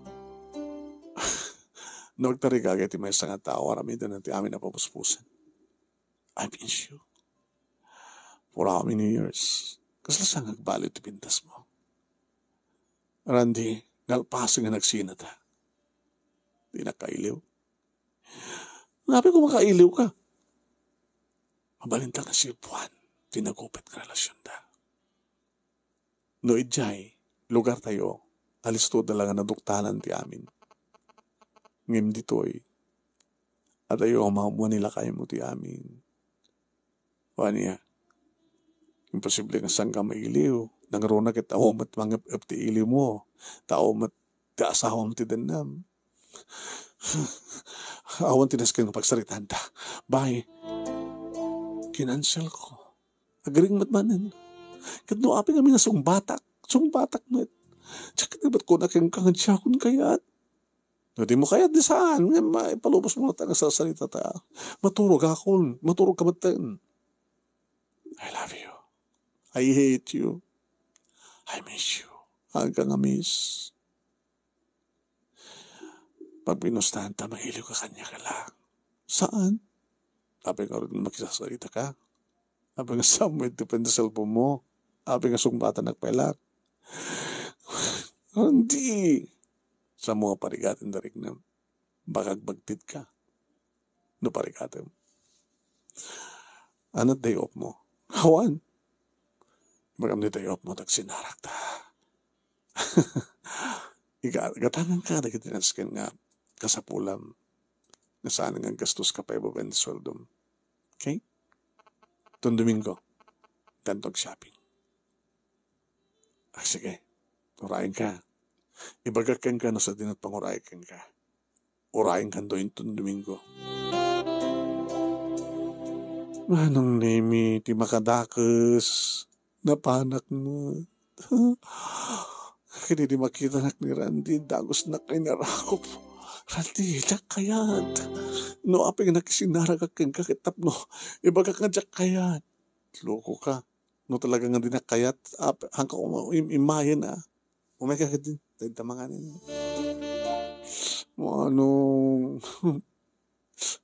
No agtarigagay ti maysa nga tao, aramiden ti amin a papuspusan. I miss you. For how many years? Kasla sa nga agbaliw ti pintas mo? Randy, nalpasen nga nagsina ta. Di nakailiw. Napay ko makailiw ka. Mabalinta nga sipuan ti nagupet nga relasionda. No idiay lugar tayo, alisto da la nga naduktalan ti amin. Ngem ditoy, adayo nga maammo ni lakaymo ti amin. Wania, imposible nga saan ka mailiw. Nangruna ket awan met mangep-ep ti iliw mo. Ta awan met ti asawam ti dennam. Awan ti nasken nga pagsaritaanta. Bye. Kinansel ko. Agring met manen. Ket no apay nga minasungbatak, sungbatak met. Diak ket ibat ko na kenka nga diakon kayat. No di mo kayat, di saan. Ngem maipalubos mo ta nga sarsarita ta. Maturog akon. Maturog ka metten. I love you. I hate you. I miss you. Agka nga miss. Pagbinustahan ta, mailiw ka kaniak la. Saan? Apay nga run makisasarita ka? Apay nga saan mo itipon ti cellphone mo? Apay nga sungbatanak pay la? Hindi. Saan mo nga parigaten darikna? Baka agbagtit ka. No parigatem. Anat day off mo? Awan. Magam ni day off mo, tagsinarak ta. Iga-, gatangan ka dagiti nasken nga kasapulam nga saan nga gastos ka pay babaen ti sueldom. Okay? Ton Domingo, tantog shopping. Ah, sige. Urayen ka. Ibagak kenka no sadino ti panguray kenka. Urayen kanto inton Domingo. Manong Nemi, ti makadakes, napanak met. Ket idi makitanak ni Randy, dagusnak nga inarakop. Randy, diak kayat. No apay nga nakisinaragak kenka ket tapno ibagak nga diak kayat. Loko ka. No talaga nga dinak kayat, ap-, hangka ko im-, imayen, ah. Umay ka kadin, tagda manganin. Manong,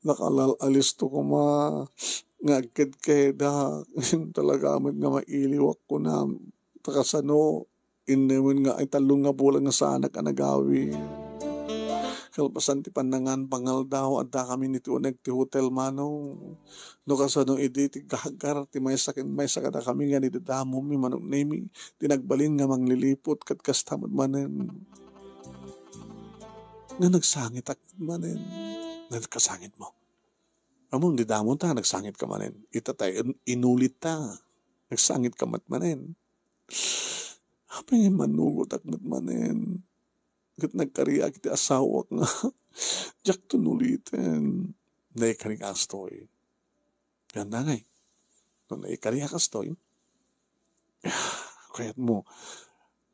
nakalal-, alisto koma nga agked kayda. Talaga met nga mailiwak ko na. Takasano, innemen nga ay tallo nga bulan nga saanak a nagawid. Kalpasan ti pannangan pangaldaw, adda kami iti uneg ti hotel, Manong. No kasano idi ti gagar ti maysa ken maysa kadakami nga nidadamom mi, Manong Nemi, ti nagbalin nga mangliliput ket kasta met manen nga nagsangitak manen. Nagkasangit mo. Ammom, didamon ta, nagsangit ka manen. Ita tay, in-, inulit ta. Nagsangit ka met manen. Apay nga manugotak met manen. Ket nagkariak iti asawak nga diak tunuliten. Naikari kastoy. Yan na ngay. No naikari kastoy, Kayatmo,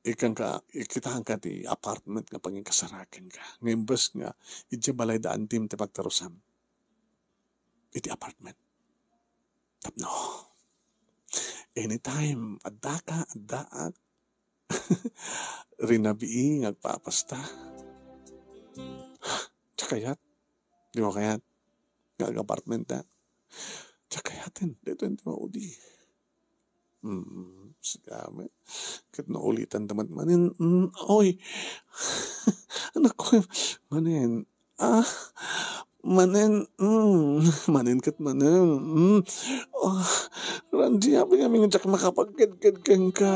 ikanka, ikitaanka ti apartment nga panginkasarakenka. Nga imbes nga, idiay balay da antim ti pagtarusam. Iti apartment. Tapno. Anytime, addaka, addaak. Rinabii nga agpapasta. Diak kayat. Dimo kayat. Nga ag-apartment ta. Diak kayaten. Daytoy ti maudi. Mm, sige, amen. Ket naulitan ta met manen, mm, oy. Anak ko, manen. Ah, manen, mm, manen ket manen. Mm. Ah, Randy, apay ngamin nga diak makapagkedked kenka.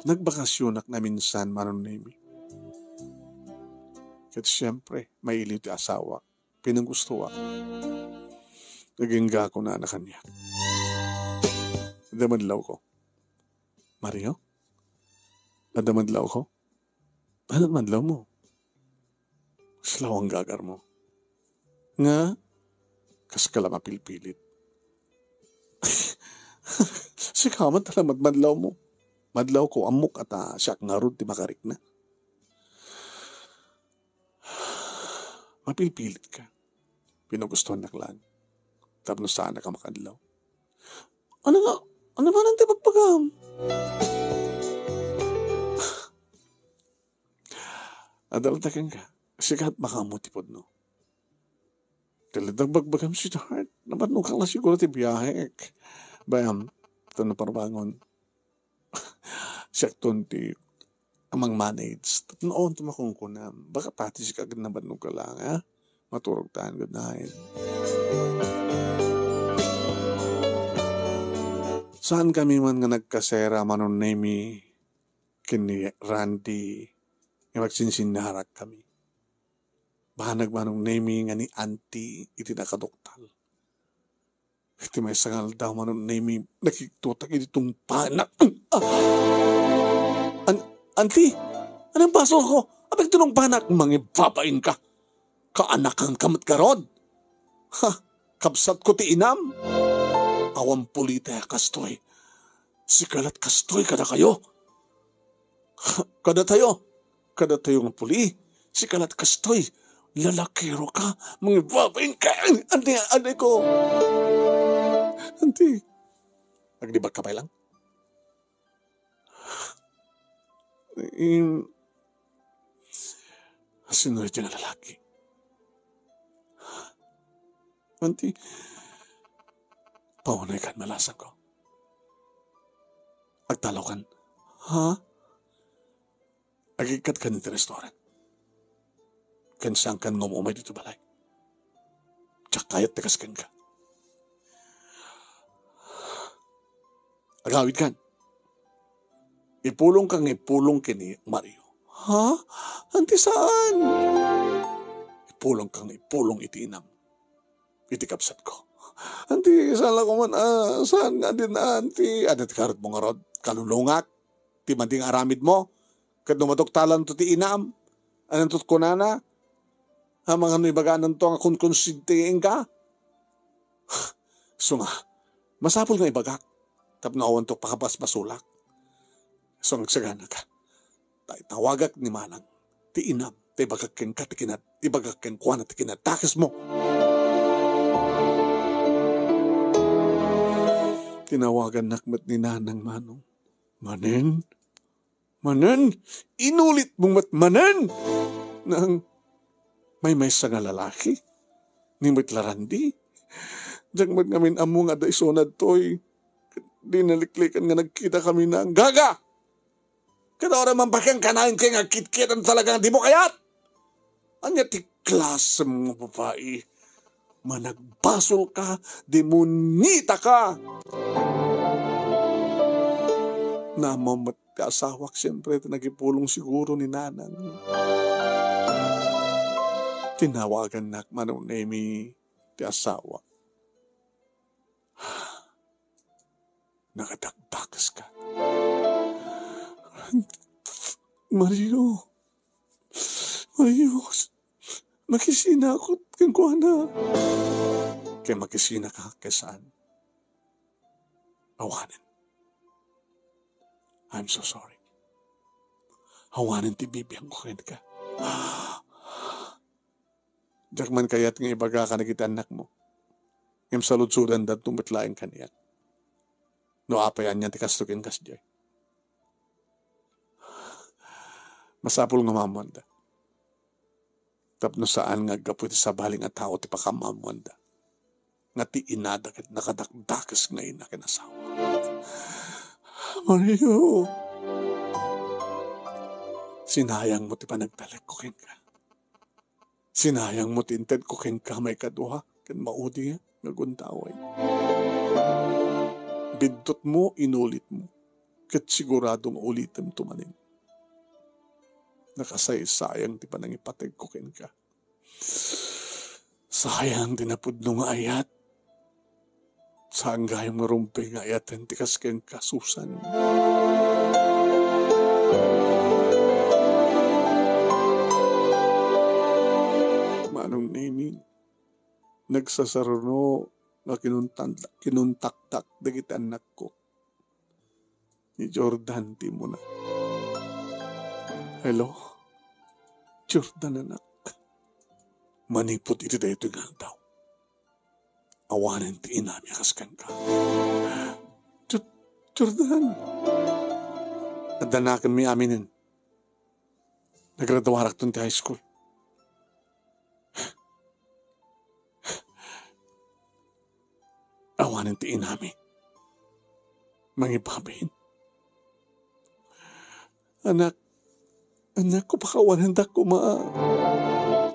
Nagbakasionak naminsan, Manong Nemi. Ket siempre, mailiw ti asawak. Pinanggustoak. Nagingga kunana kaniak. Adda madlawko. Mario? Adda madlawko? Ano madlawmo? Kasla awan gagarmo. Nga, kaska la mapilpilit. Sika man talaga madlawmo. Madlawko, ammok a ta siak ngarud ti makarikna. Mapilpilitka. Pinagustuhannak laeng. Tapno saannak a makadlaw. Ano nga? Ano man ang tipagbagam? Adalta kenka. Sikat baka mo ti pudno. Talagang bagbagam, sweetheart. Namatnukak na siguro ti biyahek. Bayam, ito na parbangon. Siakton ti amang manage. Tapno on ti makunkunam. Baka pati sika agad nabannog ka lang, ha? Maturog tayo, good night. Saan kami man nga nagkasera, Manong Nemi, ken ni Randy, nga magsinsinnarak kami. Banag, Manong Nemi, nga ni Auntie iti nakaduktal. Iti maysa nga aldaw, Manong Nemi, nakigtotak iti tungpanak. Ah! An-, Auntie, anong basolko? Apay ti tungpanak? Mangibabain ka. Kaanakan ka met garud. Ha, kabsatko ti inam. Awan pulita kastoy. Sika lat kastoy kadakayo. Kadatayo, kadatayo nga puli, sika lat kastoy, lalakero ka, mangibabain ka, andi, andi ko. Andi, agdibak ka pay lang. Im, sino iti nga lalaki? Andi, paunay kan malasan ko. Agtalawkan. Ha? Agikkat kan iti restaurant. Ken saan kan nga umay dito balay. Diak kayat ti kas kenka. Agawid kan. Ipulong ka nga ipulong ken ni Mario. Ha? Anti saan? Ipulong ka nga ipulong iti inam. Iti kabsat ko. Anti, saan la ko man, ah, saan nga din, ah, anti, adda ti karot mo ngarud, kalulungak, ti madi nga aramid mo, ket no maduktalan to ti inam, ananto kunana, amangan no ibaganan to nga kunkunsinti inka? So nga, masapul nga ibagak, tapno awan to pakabasbasolak. So nga agsagana ka. Ta itawagak ni manang ti inam, ta ibagak kenka ti kinat-, ibagak kenkuana ti kinadakesmo. Tinawagannak met ni nanang, Manong. Manen? Manen? Inulit mo met manen? Nang maymaysa nga lalaki? Ni met la Randy? Diak met ngamin ammo nga adda isuna ditoy. Di naliklikan nga nagkita kami na. Gaga! Kada oras man baken kanayon kay nga kitkitan talaga nga di mo kayat. Anya ti klasem nga babae? Managbasol ka, demonita ka. Naammo met ti asawak, siyempre, ti nagipulong siguro ni nanang. Tinawagannak, Manong Nemi, ti asawa. Nakadakdakes ka. Mario. Mario. Makisina ako kenkuana. Ket makisinaka ket saan. Awanen. I'm so sorry. Awanen ti bibiangko kenka. Diak man kayat nga ibaga kadagiti annakmo. Ngem saludsodandanto met laeng kaniak. No apay ania ti kastoy ken kasdiay. Masapul nga maammoanda. Tapno saan nga aggapu iti sabali nga tao ti pakamaammoanda. Nga ti inada ket nakadakdakes nga ina ken asawa. Mario, sinayangmo ti panagtalekko kenka. Sinayangmo ti intedko kenka maikadua ken maudi nga gundaway. Biddutmo, inulitmo, ket sigurado nga ulitemto manen. Nakasaysayang ti panangipategko kenka. Sayang ti napudno nga ayat. Saan gayam nga rumbeng nga ayaten ti kas kenka, Susan. Manong Nemi, nagsasaruno nga kinuntan-, kinuntaktak dagiti annakko. Ni Jordan ti immuna. Hello? Jordan, anak. Manipud iti daytoy nga aldaw, awanen ti inami a kas kenka. Jor-, Jordan. Addanakenmi aminen. Nagraduarakton ti high school. Awanen ti inami. Mangibabain. Anak, anak, ko pakawanendak koma.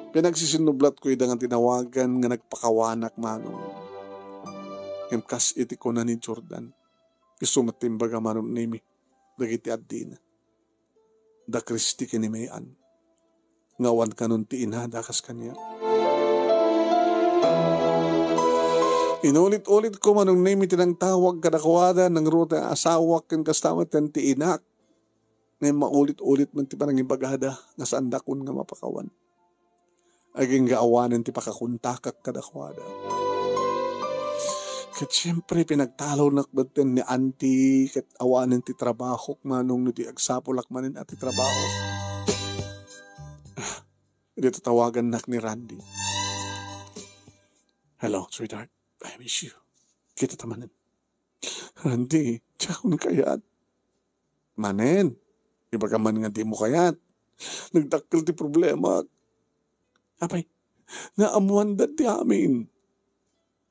Pinagsisinnublatko ida nga tinawagan nga nagpakawanak, Manong. Ngem kas iti kuna ni Jordan, isu met ti imbaga, Manong Nemi, dagiti addina. Da Christy ken ni May Ann. Nga awan kanon ti inada kas kaniak. Inulit-ulitko, Manong Nemi, ti nangtawag kadakuada, nangruar ti asawak ken kasta met ti inak. Ngem maulit-ulit man ti panangibagada nga saandakon nga mapakawan. Agingga awanen ti pakakontakak kadakuada. Ket siempre, pinagtalonak metten ni Auntie, ket awanen ti trabahok, Manong, no di agsapulak manen a ti trabaho. Ah, idi tatawagannak ni Randy. "Hello, sweetheart. I miss you. Kita ta manen." "Randy, diakon kayat." "Manen, ibagam man nga dimo kayat. Nagdakkel ti problema." "Apay, naammoanda ti amin.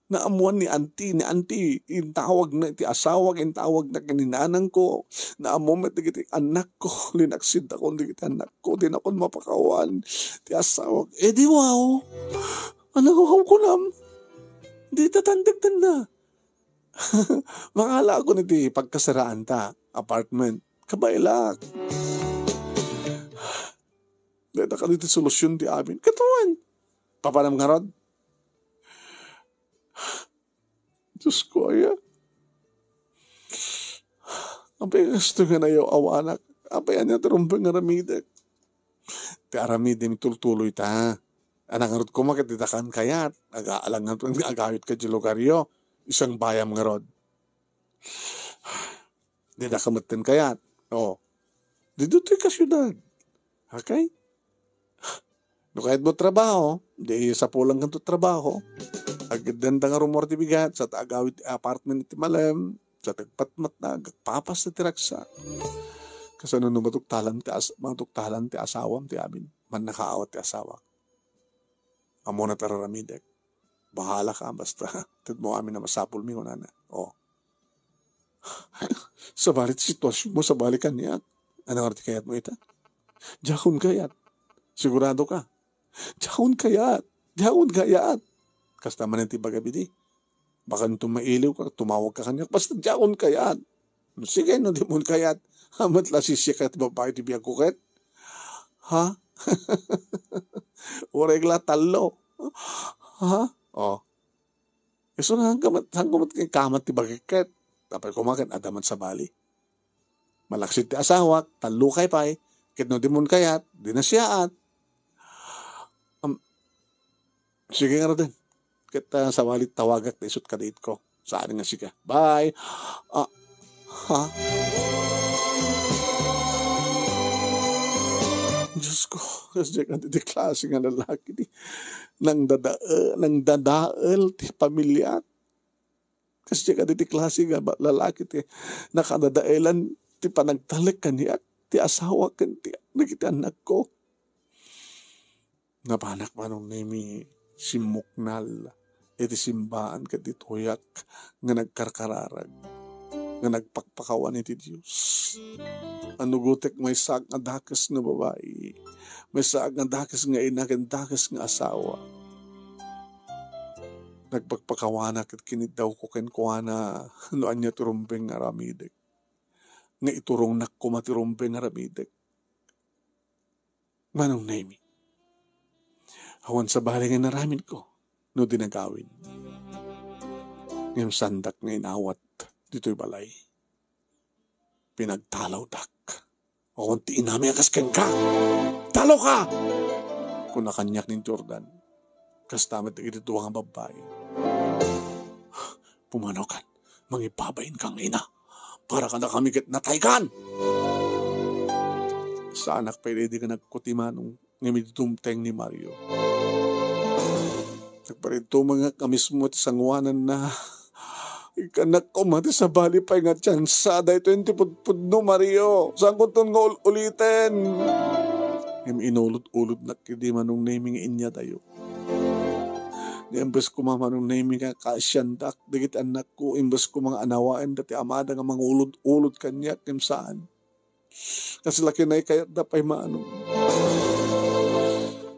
Naammoan ni Auntie, ni Auntie, intawagna iti asawak, intawagna ken ni nanangko. Naammo met dagiti annakko. Linaksidakon dagiti annakko. Dinakon mapakawan ti asawak." "Eh, di wow. Ano, wow kunam? Di tatandagdanna." "Mangalaakon iti pagkasaraanta, apartment. Kabaelak. Dayta kadi ti solusyon ti amin." "Katuan. Papanam ngarud?" Diyos ko, aya. Apay kastoy nga nayaw-awanak? Apay ania ti rumbeng nga aramidek? Ti aramidem tultuloy ta. Anak ngarud koma ket dita kan kayat. Aga-, alangan agawid ka di lugaryo. Isang bayam ngarud. Dita ka metten kayat. Oh. Ditoy ka siudad. Okay? No kayatmo trabaho, di sapulan kanto trabaho. Agdenda nga rumor ti bigat, sa ta agawid ti apartment iti malem, sa ta agpatmatna, agpapas ti ragsak. Kasano no matuktalan ti as-, matuktalan ti asawam ti amin, mannakaawat ti asawak. Ammona ti ar-aramidek. Bahala ka, basta tedmo amin a masapulmi, kunana. Oh. Sabali ti situasionmo, sabali kaniak. Ano nga ti kayatmo ita? Diakon kayat. Sigurado ka? Diakon kayat. Diakon kayat. Kasta manen ti ibagam idi. Baka no mailiw ka, tumawag ka kaniak. Basta diakon kayat. Sige, no dimon kayat. Amat la sisiak ti babae ti biagko ket. Ha? Uray la tallo. Ha? Oh. Isu nga, saan ka met, saan ka met kamat ti bagikket? Apay koma ket adda met sabali. Malaksid ti asawak, tallo kay pay, ket no dimon kayat, di nasiaat. Am, Sige ngaruden. Ket, ah, sabali tawagak ta isut' kaditko. Saan nga sika. Bye. Ah, ha? Diyos ko, kasdiay kadi ti klase nga lalaki ti nangdadael, nangdadael ti pamiliak. Kasdiay kadi ti klase nga ba-, lalaki ti nakadadaelan ti panagtalek kaniak, ti asawak ken ti, dagiti annakko. Napanak, Manong Nemi, simmuknal iti simbaan ket ditoyak nga nagkarkararag, nga nagpakpakawan iti Dios. Anugotek maysaak nga dakes nga babai, maysaak nga dakes nga ina ken dakes nga asawa. Nagpakpakawanak ket kiniddawko kenkuana no ania ti rumbeng nga aramidek. Nga iturongnak koma ti rumbeng nga aramidek. Manong Nemi, awan sabali nga inaramidko no di nagawid. Ngem saandak nga inawat ditoy balay. Pinagtalawdak. Awan ti inami a kas kenka. Talawka! Kuna kaniak ni Jordan. Kasta met dagiti dua nga babbai. Pumanaw kan, mangibabain ka nga ina. Para kadakami ket natay kan! Saanak pay daydi nga nagkuti, Manong, ngem idi dumteng ni Mario, nagparintumengak a mismo ti sanguananna. Ikkanak koma ti sabali pay nga tiansa daytoy ti pudpudno, Mario. Saankonton nga ul-uliten. Ngem inulod-ulodnak idi Manong Nemi nga inyadayo. Nga imbes koma Manong Nemi nga kaasiandak dagiti annakko, imbes koma nga anawaenda ti amada nga mangulod-ulod kaniak, ngem saan. Kasla kinaykayatda pay, Manong.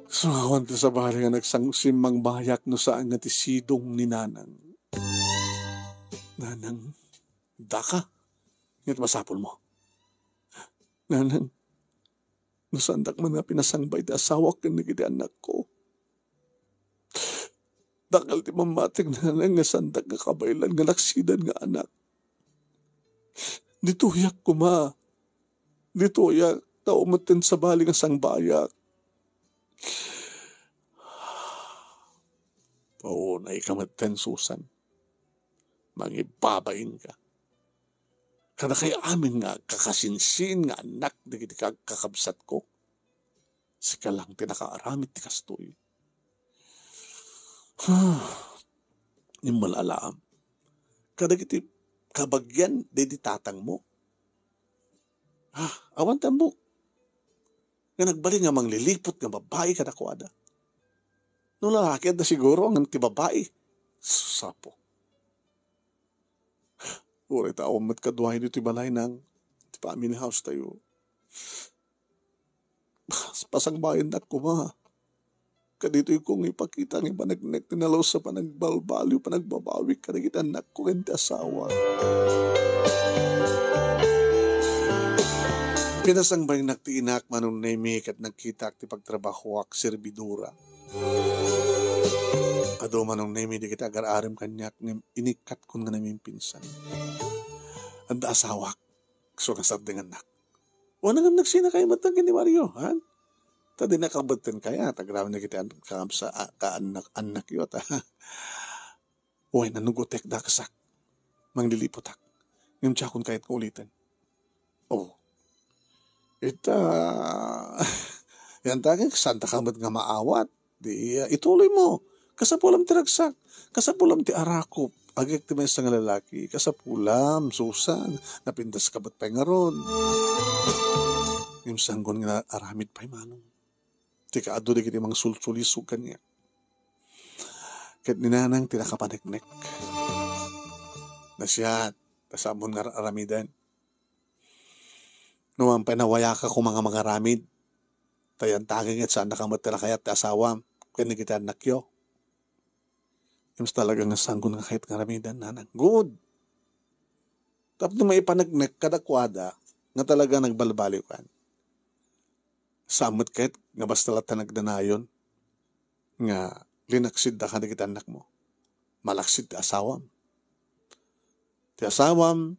So, awan ti sabali nga nagsangsimmangbayak no saan nga ti sidong ni Nanang. Nanang, daka. Ngem masapulmo. Nanang, no saandak man nga pinasangbay ti asawak ken dagiti annakko. Dakkel ti mammatik, Nanang, nga saandak nga kabaelan nga naksidan nga anak. Ditoyak koma. Ditoyak, ta awan metten sabali nga sangbayak. Paunayka metten, Susan. Mangibabain ka. Kadakay amin nga agkakasinsin nga annak dagiti kag-, kakabsatko. Sika lang ti nakaaramid ti kastoy. Ngem mal-alaam. Kadagiti kabagian daydi tatangmo. Ah, awan tambok. Nga nagbalin nga mangliliput nga babbai kadakuada. No lalaki, adda siguro, ngem ti babbai. Sapo. Uray ta awan met kaduay ditoy balay, Nang, ti family house tayo. Pas-, pasangbayennak koma. Kaditoy ko nga ipakita nga paneknek ti nalus a panagbalbaliw, panagbabawik kadagiti annakko ken ti asawa. Pinasangbayennak ti inak, Manong Nemi, ket nagkitak ti pagtrabahoak, serbidora. Adu, Manong Nemi, dagiti agar-arem kaniak, ngem inikkatkon nga namimpinsan. Adda asawak, so nga sardengannak. Wen ngem nagsinakayo met ken ni Mario, ha? Ta di nakabetten kaya, ta grabe na kiti an-, kaamsa-, a-, kaannak-, annakyo, ta. Wen, nanugotek, daksak. Mangliliputak. Ngem diakon kayat nga uliten. Oh. Ita, yan ta ket, saan ta ka met nga maawat? Di, ah, ituloy mo. Kasapulam ti ragsak. Kasapulam ti arakop. Agek ti maysa nga lalaki. Kasapulam, Susan. Napintas ka met pay ngarud. Ngem sanggon nga aramid pay, Manong. Ti kaadu dagiti mangsulsulisog kaniak. Ket ni Nanang ti nakapaneknek. Nasiat, ta saan mon nga ar-, aramiden. No man pay nawayaka koma nga mangaramid, ta yan ta agek ket saan na ka met ti nakayat ti asawam ken dagiti annakyo. Imbes talaga nga sanggon nga kayat nga aramiden, Nanang. Good. Tapno maipaneknek kadakuada nga talaga nagbalbaliw kan. Saan met ket nga basta latta nagdanayon nga linaksidda kadagiti annakmo. Malaksid ti asawam. Ti asawam,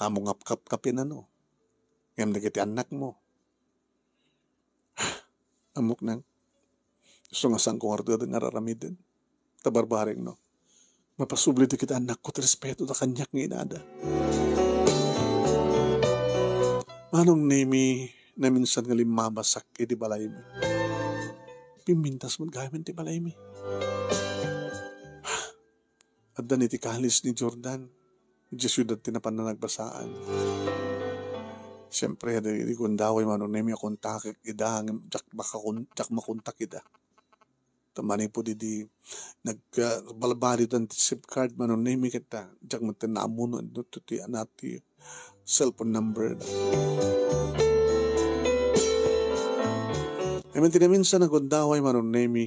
amo nga kapkapkapian, no? Ngem dagiti annakmo, ammok, Nang, Isu nga saanko ngarud nga ar-aramiden. Ta barbareng no. Mapasubli dagiti annakko ti respetoda kaniak nga inada. Manong Nemi, naminsan nga limmabasak idi balaymi. Pimmintas met gayam ti balaymi. Addan iti college ni Jordan. Idiay siudad ti napan a nagbasaan. Siempre, adda iti gundaway Manong Nemi a kontakek ida, ngem diak makakon-, diak makontak ida. Ta manipud idi nag-, ah, balbaliwdan ti SIM card Manong Nemi ket, ah, diak met naammo no ania ti, ano, ti cellphone number. Ngem ti naminsan a gundaway Manong Nemi,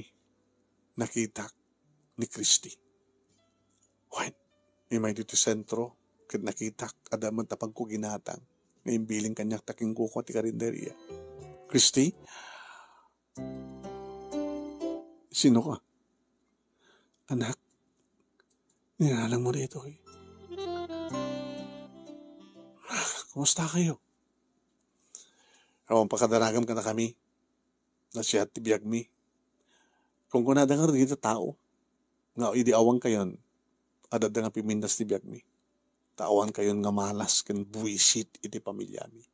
nakitak ni Christy. Wen, immay ditoy sentro, ket nakitak, adda met a pagkuginatang nga imbiling kaniak ta kinkuko ti karinderia. Christy? Sino ka? Anak, ninanangmo daytoy. Kumusta kayo? Awan pakadanagam kadakami. Nasiat ti biagmi. Kunkunada ngarud dagiti tao nga idi awan kayon, adda nga pimintas ti biagmi. Ta awan kayon nga malas ken buisit iti pamiliami.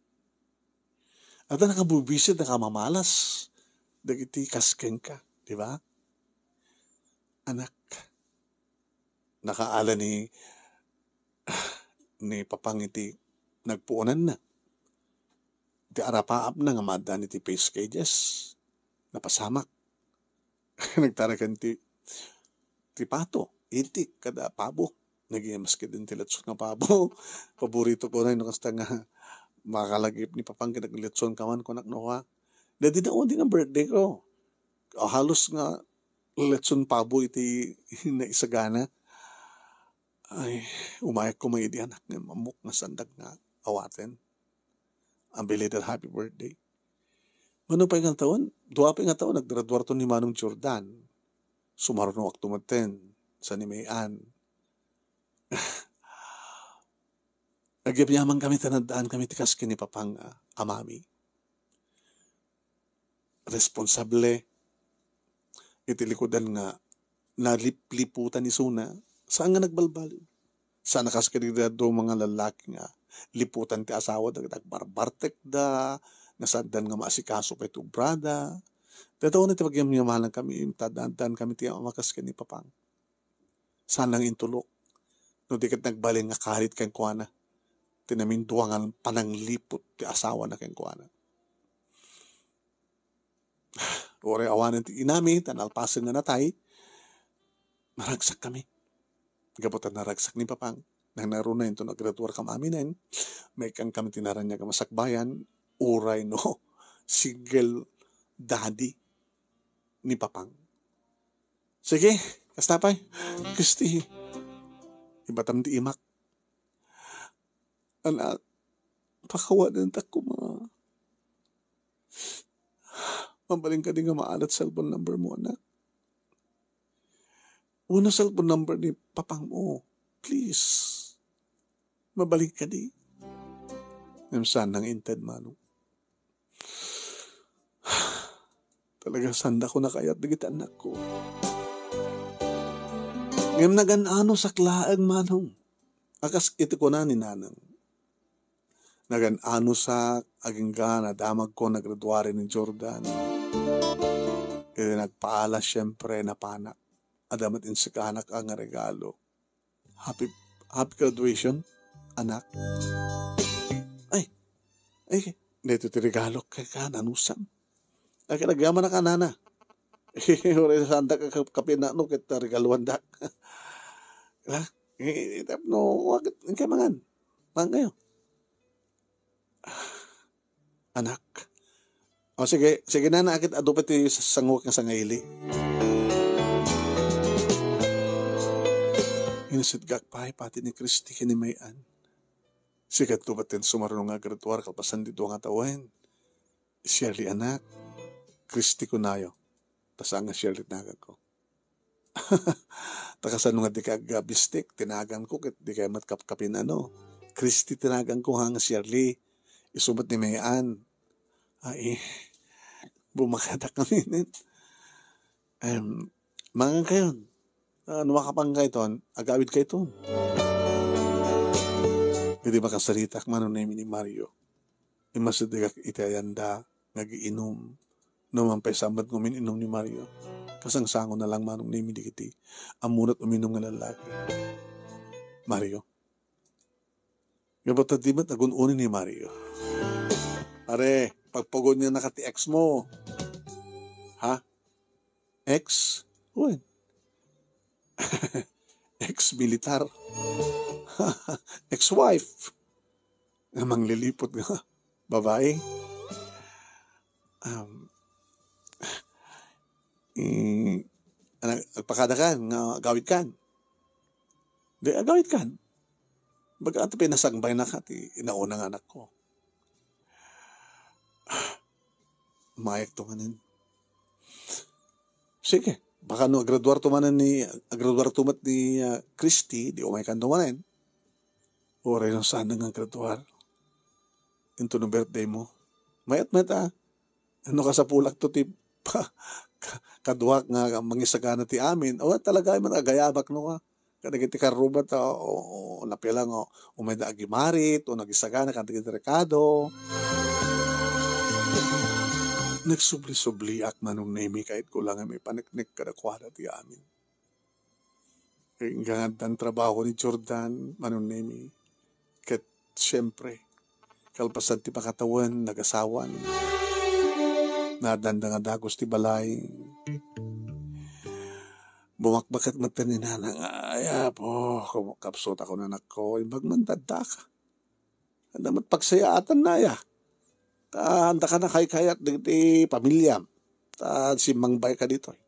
Adda nakabubisit, nakamamalas dagiti kas kenka, di ba? Anak, nakaala ni, ni Papang iti nagpuonanna. Iti arapaapna nga maaddaan iti face cages, napasamak. Nagtaraken ti, ti pato, itik, kada pabo. Nagimas ketdin ti letson nga pabo. Paborito ko na, no kasta nga makalagip ni Papang ket nagletson ka man, kunak, no, ha? Daydi na udi nga birthday ko. Ah, halos nga letson pabo iti naisagana. Ay, umayak ko may idi, anak, nga mamok nga sandak nga awaten. A belated happy birthday. Mano pay nga taon? Dua pay nga taon, naggraduarto ni Manong Jordan. Sumarunoak to metten, sa ni May Ann. Agyamyaman kami ta naddaan kami ti kas ken ni Papang, ah, a mami. Responsable iti likudan nga nalipliputan isuna, saan nga nagbalbaliw. Saan a kas kadagiti dadduma nga lallaki nga liputan ti asawa, dagiti agbarbartekda, nga saandan nga maasikaso pay ti obrada. Daytoy unay ti pagyamyamanan kami, ta addaan kami ti amakas ken ni Papang. Saan nga intulok. No di ket nagbalin nga karit kenkuana ti namindua nga panangliput ti asawana kenkuana. Uray awanen ti inami, ta nalpasen nga natay, naragsak kami. Gapu ta naragsak ni Papang, nangnaruna inton agraduar kam aminen, maikkan kami ti naraniag a masakbayan, uray no single daddy ni Papang. Sige, kasta pay. Christy, ibatam ti imak. Anak, pakawanen ta koma. Mabalin kadi nga maalat cellphone number mo, anak? Wenno cellphone number ni Papang mo, please. Mabalin kadi. Ngem saan nga inted, Manong. Talaga, saandak a kayat dagiti annakko. Ngem nagan-anosak laeng, Manong. A kas iti kuna ni Nanang. Nagan-anosak, agingga nadamagko nagraduari ni Jordan. Iti nagpaala, siempre, napanak. Adda met insikanak a nga regalo. Happy, happy graduation, anak. Ay, ay, daytoy ti regalo kenka, nanusam. Ay, kinagyaman na ka, nana. Uray saandak a kap-, kapinano ket regaluandak. Ha? Eh, tapno, wa ket, inkay mangan. Mangan kayo. Anak. O, sige, sige, nana, ket adu pay ti sanguek nga sangaili. Inisitgak pay pati ni Christy ken ni May Ann. Sika adu pay ti sumaruno nga graduar kalpasan ti dua nga tawen. Shirley, anak. Christy kunayo. Ta saan nga Shirley ti naganko. Ta kasano nga dika agbistik, ti naganko ket dika met kapkapin, ano. Christy ti naganko, ha, nga Shirley. Isu met ni May Ann. Ay, bumagadak kami nen. Em, mangan kayon. Ah, no makapan kayton, agawid kayton. Idi makasaritak, Manong Nemi, ni Mario, immasidegak iti ayanda nga agiinum. No man pay sa met nga umin-inum ni Mario, kasangsango na lang, Manong Nemi, dagiti ammona't uminum nga lallaki. Mario. Ngem ta di met agun-uni ni Mario. Are, pagpagunyan na ka ti ex mo. Ha? Ex? Wen. Ex-militar. Ex-wife. Nga manglilipot nga babae. Um, eh, ana, agpakada kan nga agawid kan. Di, agawid kan. Baga ata pinasangbay na ka ti inauna nga anak ko. Mayek to manen. Sige, baka no agraduar to manen ni, agraduar to met ni, ah, Christy, di umay kan to manen. Uray no saan nga agraduar. Into no birthday mo. Mayat-mayat, ah. Ano kasapulak to ti pa-, ka-, kaduak nga mangisagana ti amin? O, talaga man agayabak no ka. Kadagiti karruba ta, o, o, napia lang, o, umayda agimarit, o nagisagana kadagiti rekado. Nagsubli-subliak, Manong Nemi, kayatko lang nga maipaneknek kadakuada ti amin. Inggana addan trabaho ni Jordan, Manong Nemi. Ket, siempre, kalpasan ti pakatawen, nagasawan. Naadanda nga dagus ti balay. Bumakbaket met ni nana nga, "Ay, apo, kum-, kapsutak, anakko, imbag man daddaka. Anda met pagsayaatan na, ya. Ta, anda ka nakaykayat dagiti pamiliam. Ta, simmangbay ka ditoy.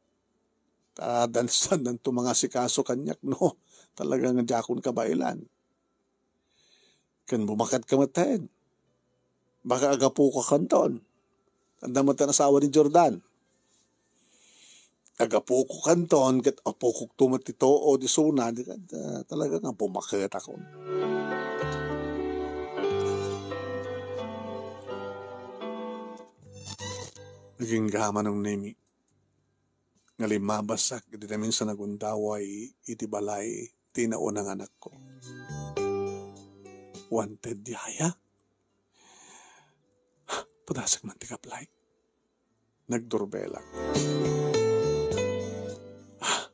Ta, dansan nanto mangasikaso kaniak, no? Talaga nga diakon kabaelan." Ken bumaket ka met tayen. Baka agapuko kanton. Anda met ti asawa ni Jordan. Agapuko kanton, ket apukok to met ti too, di suna, di ka, ah, talaga nga bumaket ako. Naging gaman ang Nemi. Nga limmabassak idi naminsan nagundaway iti balay ti naunang anakko. Wanted yaya? Pudasek man ti kaplay. Nagdurbelak. Ah,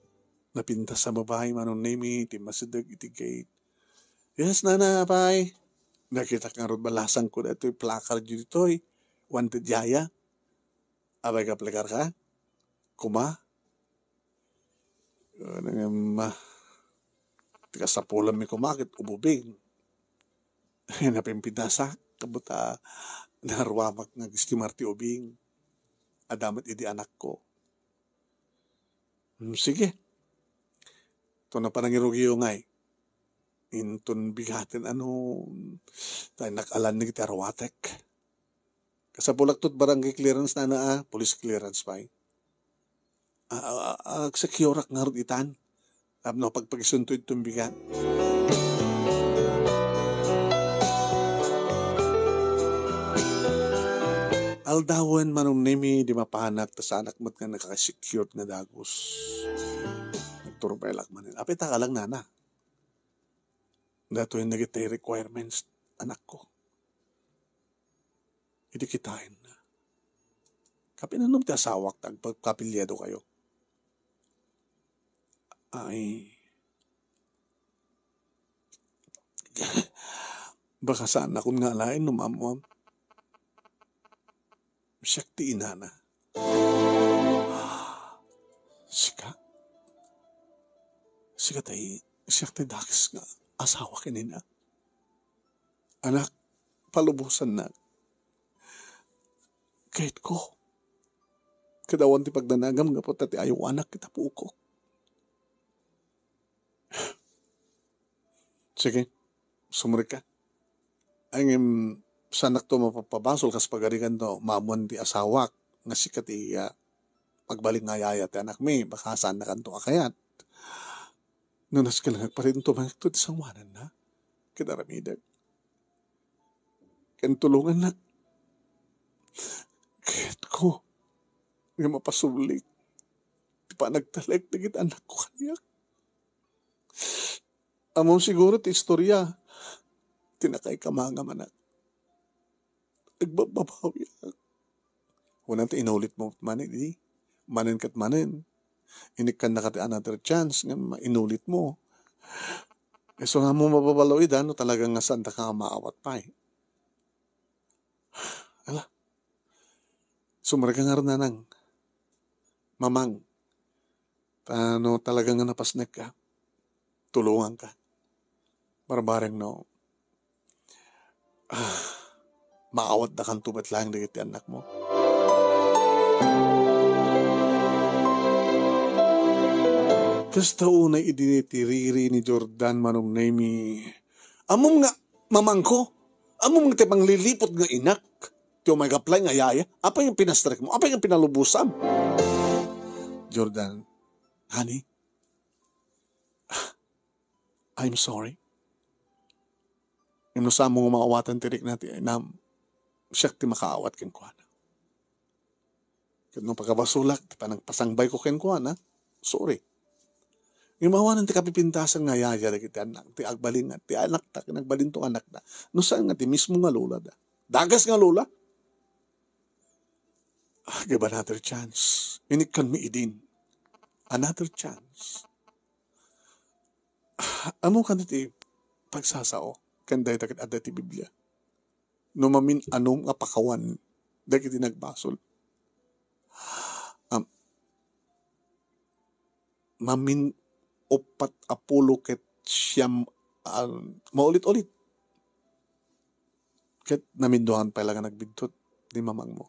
napintas a babai, Manong Nemi, ti masideg iti gate. "Yes, nana, apay." Nakitak ngarud balasangko daytoy placard ditoy. Wanted yaya. Apay, kaplekar ka? Kuma? Ngem, ah, ti kasapulanmi kuma ket ububing. Napimpintasak, kabut a naruamak nga agestimar ti ubing. Adda met idi anakko. Hmm, sige. Ito na panangirugiyo ngay. Inton bigaten ano, tay nakalan ni ti aruatek. Kasapulak tot barangay clearance na, na, ah, police clearance pay. Ah, ah, ah, agsecurak ngarud itan. Tapno pagpagisunto iti tumbigan. Aldawen, Manong Nemi, di mapanak, ta saanak met nga nakasecure nga dagus. Nagturbelak manen. Apay ta ka lang, nana. Datoy dagiti requirements, anakko. Idi kitaenna. Kapinannom ti asawak ta agpakapiliado kayo? Ay. Baka saan akon nga alaen no maammoam. Siak ti inana. Sika? Sika tay, siak tay dakes nga asawa ken ina. Anak, palubosannak. Kayatko. Ket awan ti pagdanagam gapu ta ti ayawanak ket apukok. Sige, sumrekka. Ay, ngem, saannak to mapapabasol kas pagarigan no maammoan ti asawak nga sika ti, ah, magbalik nga yaya ti anakmi, baka saannakanto a kayat. No nasken nga agparinto, mangikto ti sangoananna ket aramidek. Ken tulongannak. Kayatko nga mapasublik ti panagtalek dagiti annakko kaniak. Ammom siguro ti istorya ti nakaikamangam, anak. Agbabbabawiak. Kuna ta inulitmo manen idi. Manen ket manen. Inikkannaka ti another chance nga mainulitmo. Isu nga ammom a mababalo ida no talaga nga saandaka nga maawat pay. Ala. Sumrekka ngarud, nanang. Mamang. Ta no talaga nga napasnekka, tulonganka. Barbareng no, ah, maawatdakanto met laeng dagiti annakmo. Kasta unay idi ti riri ni Jordan, Manong Nemi. Ammom nga, mamangko, ammom nga ti pangliliput nga inak, ti umay apply nga yaya, apay nga pinastrekmo, apay nga pinalubosam? Jordan, honey, I'm sorry. Ngem no saanmo nga maawatan ti rikna ti inam, siak ti makaawat kenkuana. Ket no pagabasolak ti panangpasangbayko kenkuana, sorry. Ngem awanen ti kapipintasan nga yaya dagiti annak, ti agbalin nga, ti anakta, ken agbalinto nga anakda. No saan nga ti mismo nga lolada. Dagas nga lola. Ah, give another chance. Inikkanmi idin. Another chance. Ammom kano ti pagsasao ken dayta ket adda ti Biblia. No mamin-anom nga pakawan dagiti nagbasol. Am, mamin-uppat a pulo ket siam, ah, maulit-ulit. Ket naminduan pay la nga nagbidtot ni mamangmo.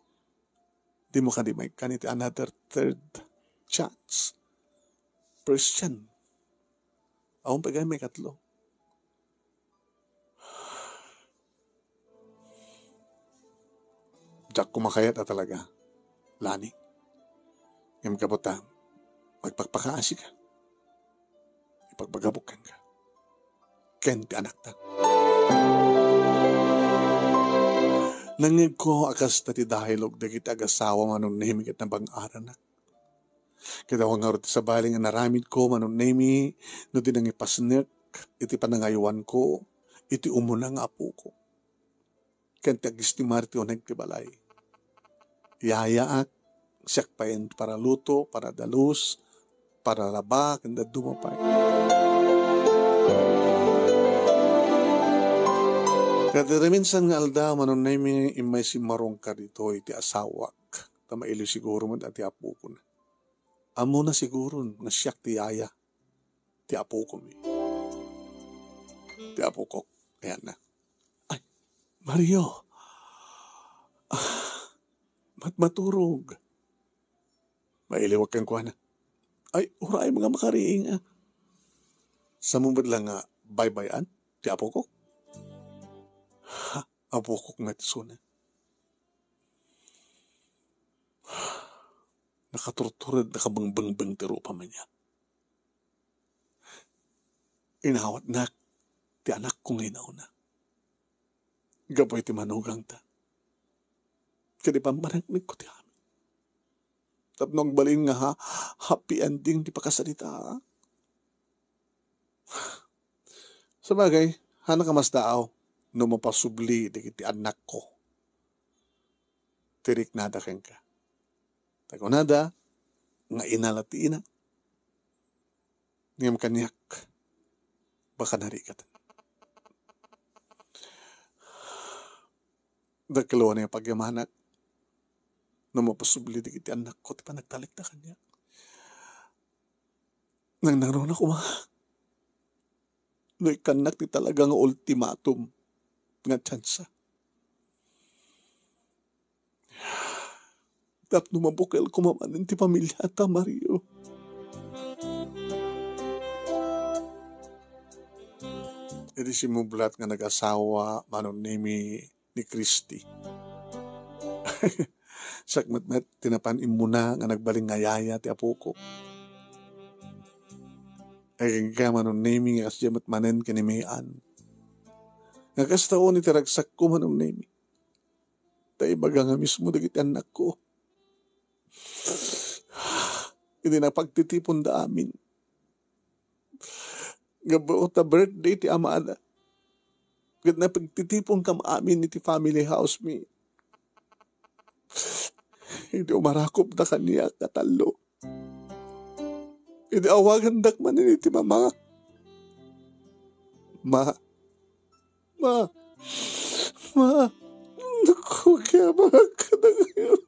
Dimo kadi maikkan iti another third chance? First chance. Awan pay gayam maikatlo. Diak kumakayat a talaga, Lani. Ngem gapu ta, agpakpakaasika. Ipagbagabok kenka. Ken ti anakta. Nangngegko a kasta ti dialogue dagiti agasawa, Manong Nemi, ket nabang-aranak. Ket awan ngarud ti sabali nga naramidko, Manong Nemi, no di nangipasnek iti panangaywanko iti umuna nga apoko. Ken ti agistimar ti uneg ti balay. Yayaak, siak payen paraluto, paradalus, paralaba, ken dadduma pay. Ket iti minsan nga aldaw, Manong Nemi, immay simmarongka ditoy ti asawak. Ta mailiw siguro met a ti apokona. Ammona siguron nga siak ti yaya ti apokomi. Ti apokok, ayanna. Ay, Mario! Ah, mat-, maturog. Mailiwak kenkuana. Ay, uray nga makariing, ah. Saanmo met la nga baybay-an ti apokok? Ha, apokok met isuna. Nakaturtured, nakabengbeng ti rupa met niya. Inawatnak ti anakko nga inauna. Gapu iti manugangta. Ket ipampaneknekko ti amin. Tapno agbalin nga ha-, happy ending ti pakasarita. Sabagay, haanka masdaaw no mapasubli dagiti annakko ti riknada kenka. Ta kunada nga ina la ti ina. Ngem kaniak, baka narikatan. Dakkel unay a pagyamanak no mapasubli dagiti annakko ti panagtalekda kaniak. Nangnangruna koma no ikkannak ti talaga nga ultimatum nga tsansa. Tapno mabukel koma manen ti pamiliata, Mario. Idi simmublat nga nagasawa, Manong Nemi, ni Christy. Siak met, met ti napan immuna nga nagbalin nga yaya ti apokok. Agingga, Manong Nemi, nga kasdiay met manen ken ni May Ann. Nga kasta unay ti ragsakko, Manong Nemi. Ta ibaga nga mismo dagiti annakko. idi napagtitiponda amin. Gapu ta birthday ti amada. Ket napagtitiponkam amin iti family house mi. Idi umarakopda kaniak a tallo. Idi awagandak manen iti mama. Ma. Ma. Ma. Naku, kaya ba ka na ngayon?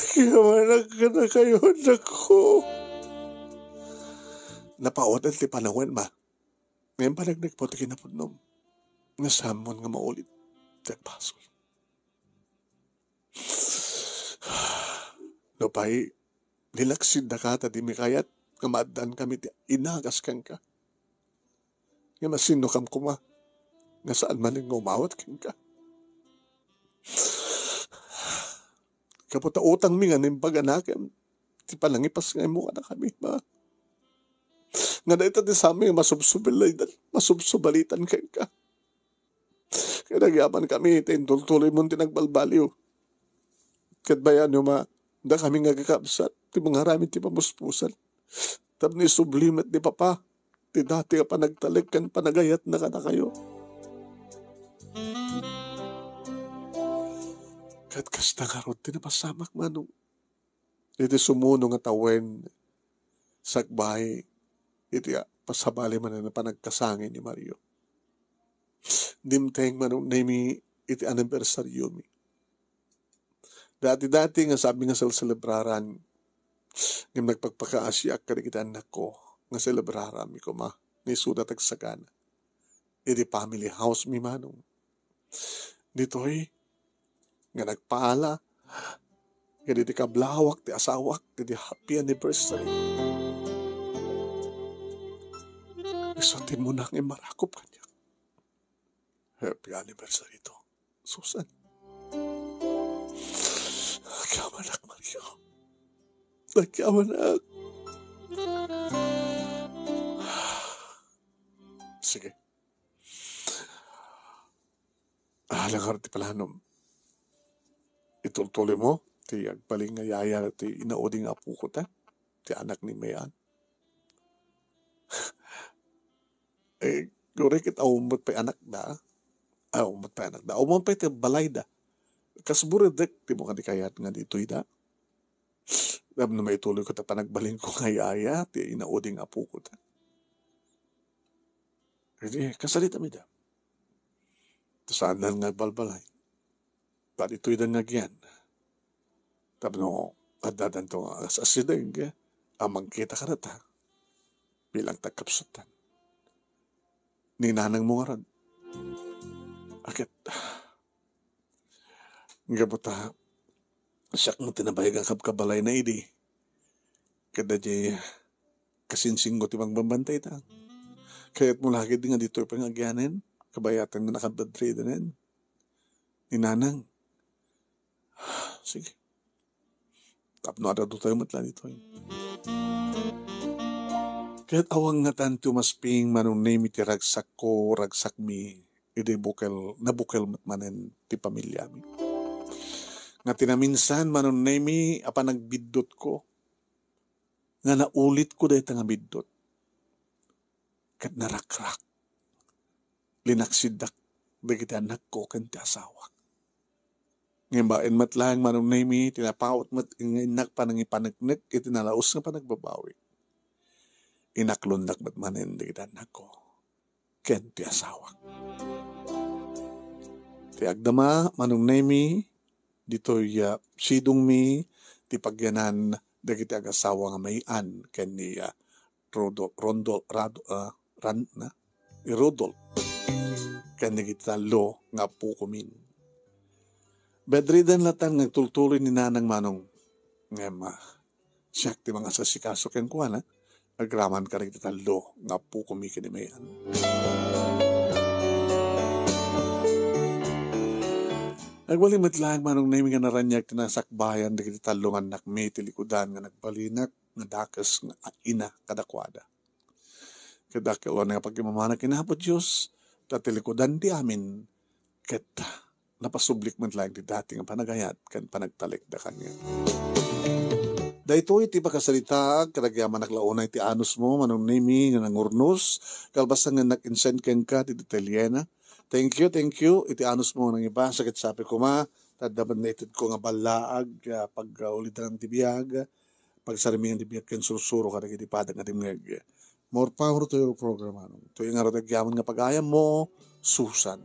Kiyawanak kadakayo, anakko. Napawatan ti panawen, ma. Ngem panagdagpo ti kinapudnom. Nga saanmon nga maulit ti agbasol. Nupay, linaksidaka ta di mi kayat nga maaddankami ti inagas kenka. Ngem asinnokam koma nga saan manen nga umawat kenka. Gapu ta utangmi nga naimbag a nakem ti panangipasngaymo kadakami, ma. Nga dayta ti saanmi nga masubsubalitan, masubsubalitan kenka. Ket agyamankami ta intultuloymon ti nagbalbaliw. Ket bayanyo, ma, dakami nga kakabsat ti mangaramid ti pamuspusan. Tapno isubli met ni Papa ti dati a panagtalek ken panagayatna kadakayo. Ket kasta ngarud ti napasamak, Manong. Iti sumuno nga tawen, sakbay iti a-, pasabali manen a panagkasangay ni Mario. Dimteng, Manong Nemi, iti anibersariomi. Dati-dati nga saanmi nga sel-, selebraran, ngem nagpakpakaasiak kadagiti annakko nga selebraranmi koma nga isuda ti agsagana iti family house mi, Manong. Ditoy nga nagpaala kadagiti kablawak ti asawak iti happy anniversary. Isu ti muna nga imarakop kaniak. Happy anniversary to, Susan. Agyamanak, Mario. Agyamanak. Sige. Ah, langar ti planom. Itultuloy mo ti agbalin nga yaya ti inaudi nga apoko ta, ti anak ni Mayan. Eh, guri ket awan met pay anakda. Awan met pay anakda. Awan pay ti balayda. Kas buredek ti mo kadi kayat nga ditoy da. Tapno maituloy ko ta panagbalin ko nga yaya ti inaudi nga apoko ta. Iti, kasarita mi da. Ta saan nga agbalbalay. Ditoy da nga agyan. Tapno addadanto nga as-asideg a mangkita kadata bilang takkapsutan. Ni nanang mo ngarud. Aket, gapu ta, siak nga tinabayag a kabkabalayna idi. Kada di kasinsingko ti pangbabantay ta. Kayat mo lagi di nga ditoy pay nga agyanen, kabayatan nga nakabedridenen. Ni nanang. Sige. Tapno adda tayo met la ditoy. Ket awan nga tan ti umasping, Manong Nemi, ti ragsakko, ragsakmi, idi bukel, nabukel met manen ti pamiliami. Nga tinaminsan, Manong Nemi, a panagbiddutko, nga naulitko dayta nga biddut. Ket narakrak. Linaksiddak dagiti anakko ken ti asawak. Ngem baen met laeng, Manong Nemi, ti napawat met nga innak panangipaneknek iti nalaus nga panagbabawi. Inaklondak met manen dagiti anakko ken ti asawak. Ti agdama, Manong Nemi, ditoy, ah, sidongmi ti pagyanan dagiti agasawa nga Mayan ken ni, ah, Rodo-, Rondol-, Rado-, ah, Ran-, na? Ni Rodolph. Ken dagiti tallo nga appokomin. Bedridden latan nga agtultuloy ni Nanang Manong. Ngem, ah, siak ti mangasasikaso kenkuana, agraman kadagiti tallo nga appokomi ken ni Mayan. Agbalin met laeng, Manong Nemi, nga naraniag ti nasakbayan dagiti tallo nga annakmi ti likudan nga nagbalinak nga dakes nga ina kadakuada. Ket dakkel nga pagimamana ken Apo Dios, ta ti likudan ti amin, ket napasublik met laeng ti dati nga panagayat ken panagtalekda kaniak. Daytoy ti pakasaritaak, kadagiti amanak la unay ti anusmo, Manong Nemi nga nangurnos, kalpasan nga nag-insend kenka ti detalyena. Thank you, thank you, iti anusmo nga nangibasa, ket sapay koma, ta adda met naitedko nga ballaag, ah, pag-, ah, ulidan ti biag, pagsarmingan ti biag ken sursuro kadagiti padang nga dimngeg. More power to your program, Manong. Itoy ngarud ti agyaman nga pagayammo, Susan.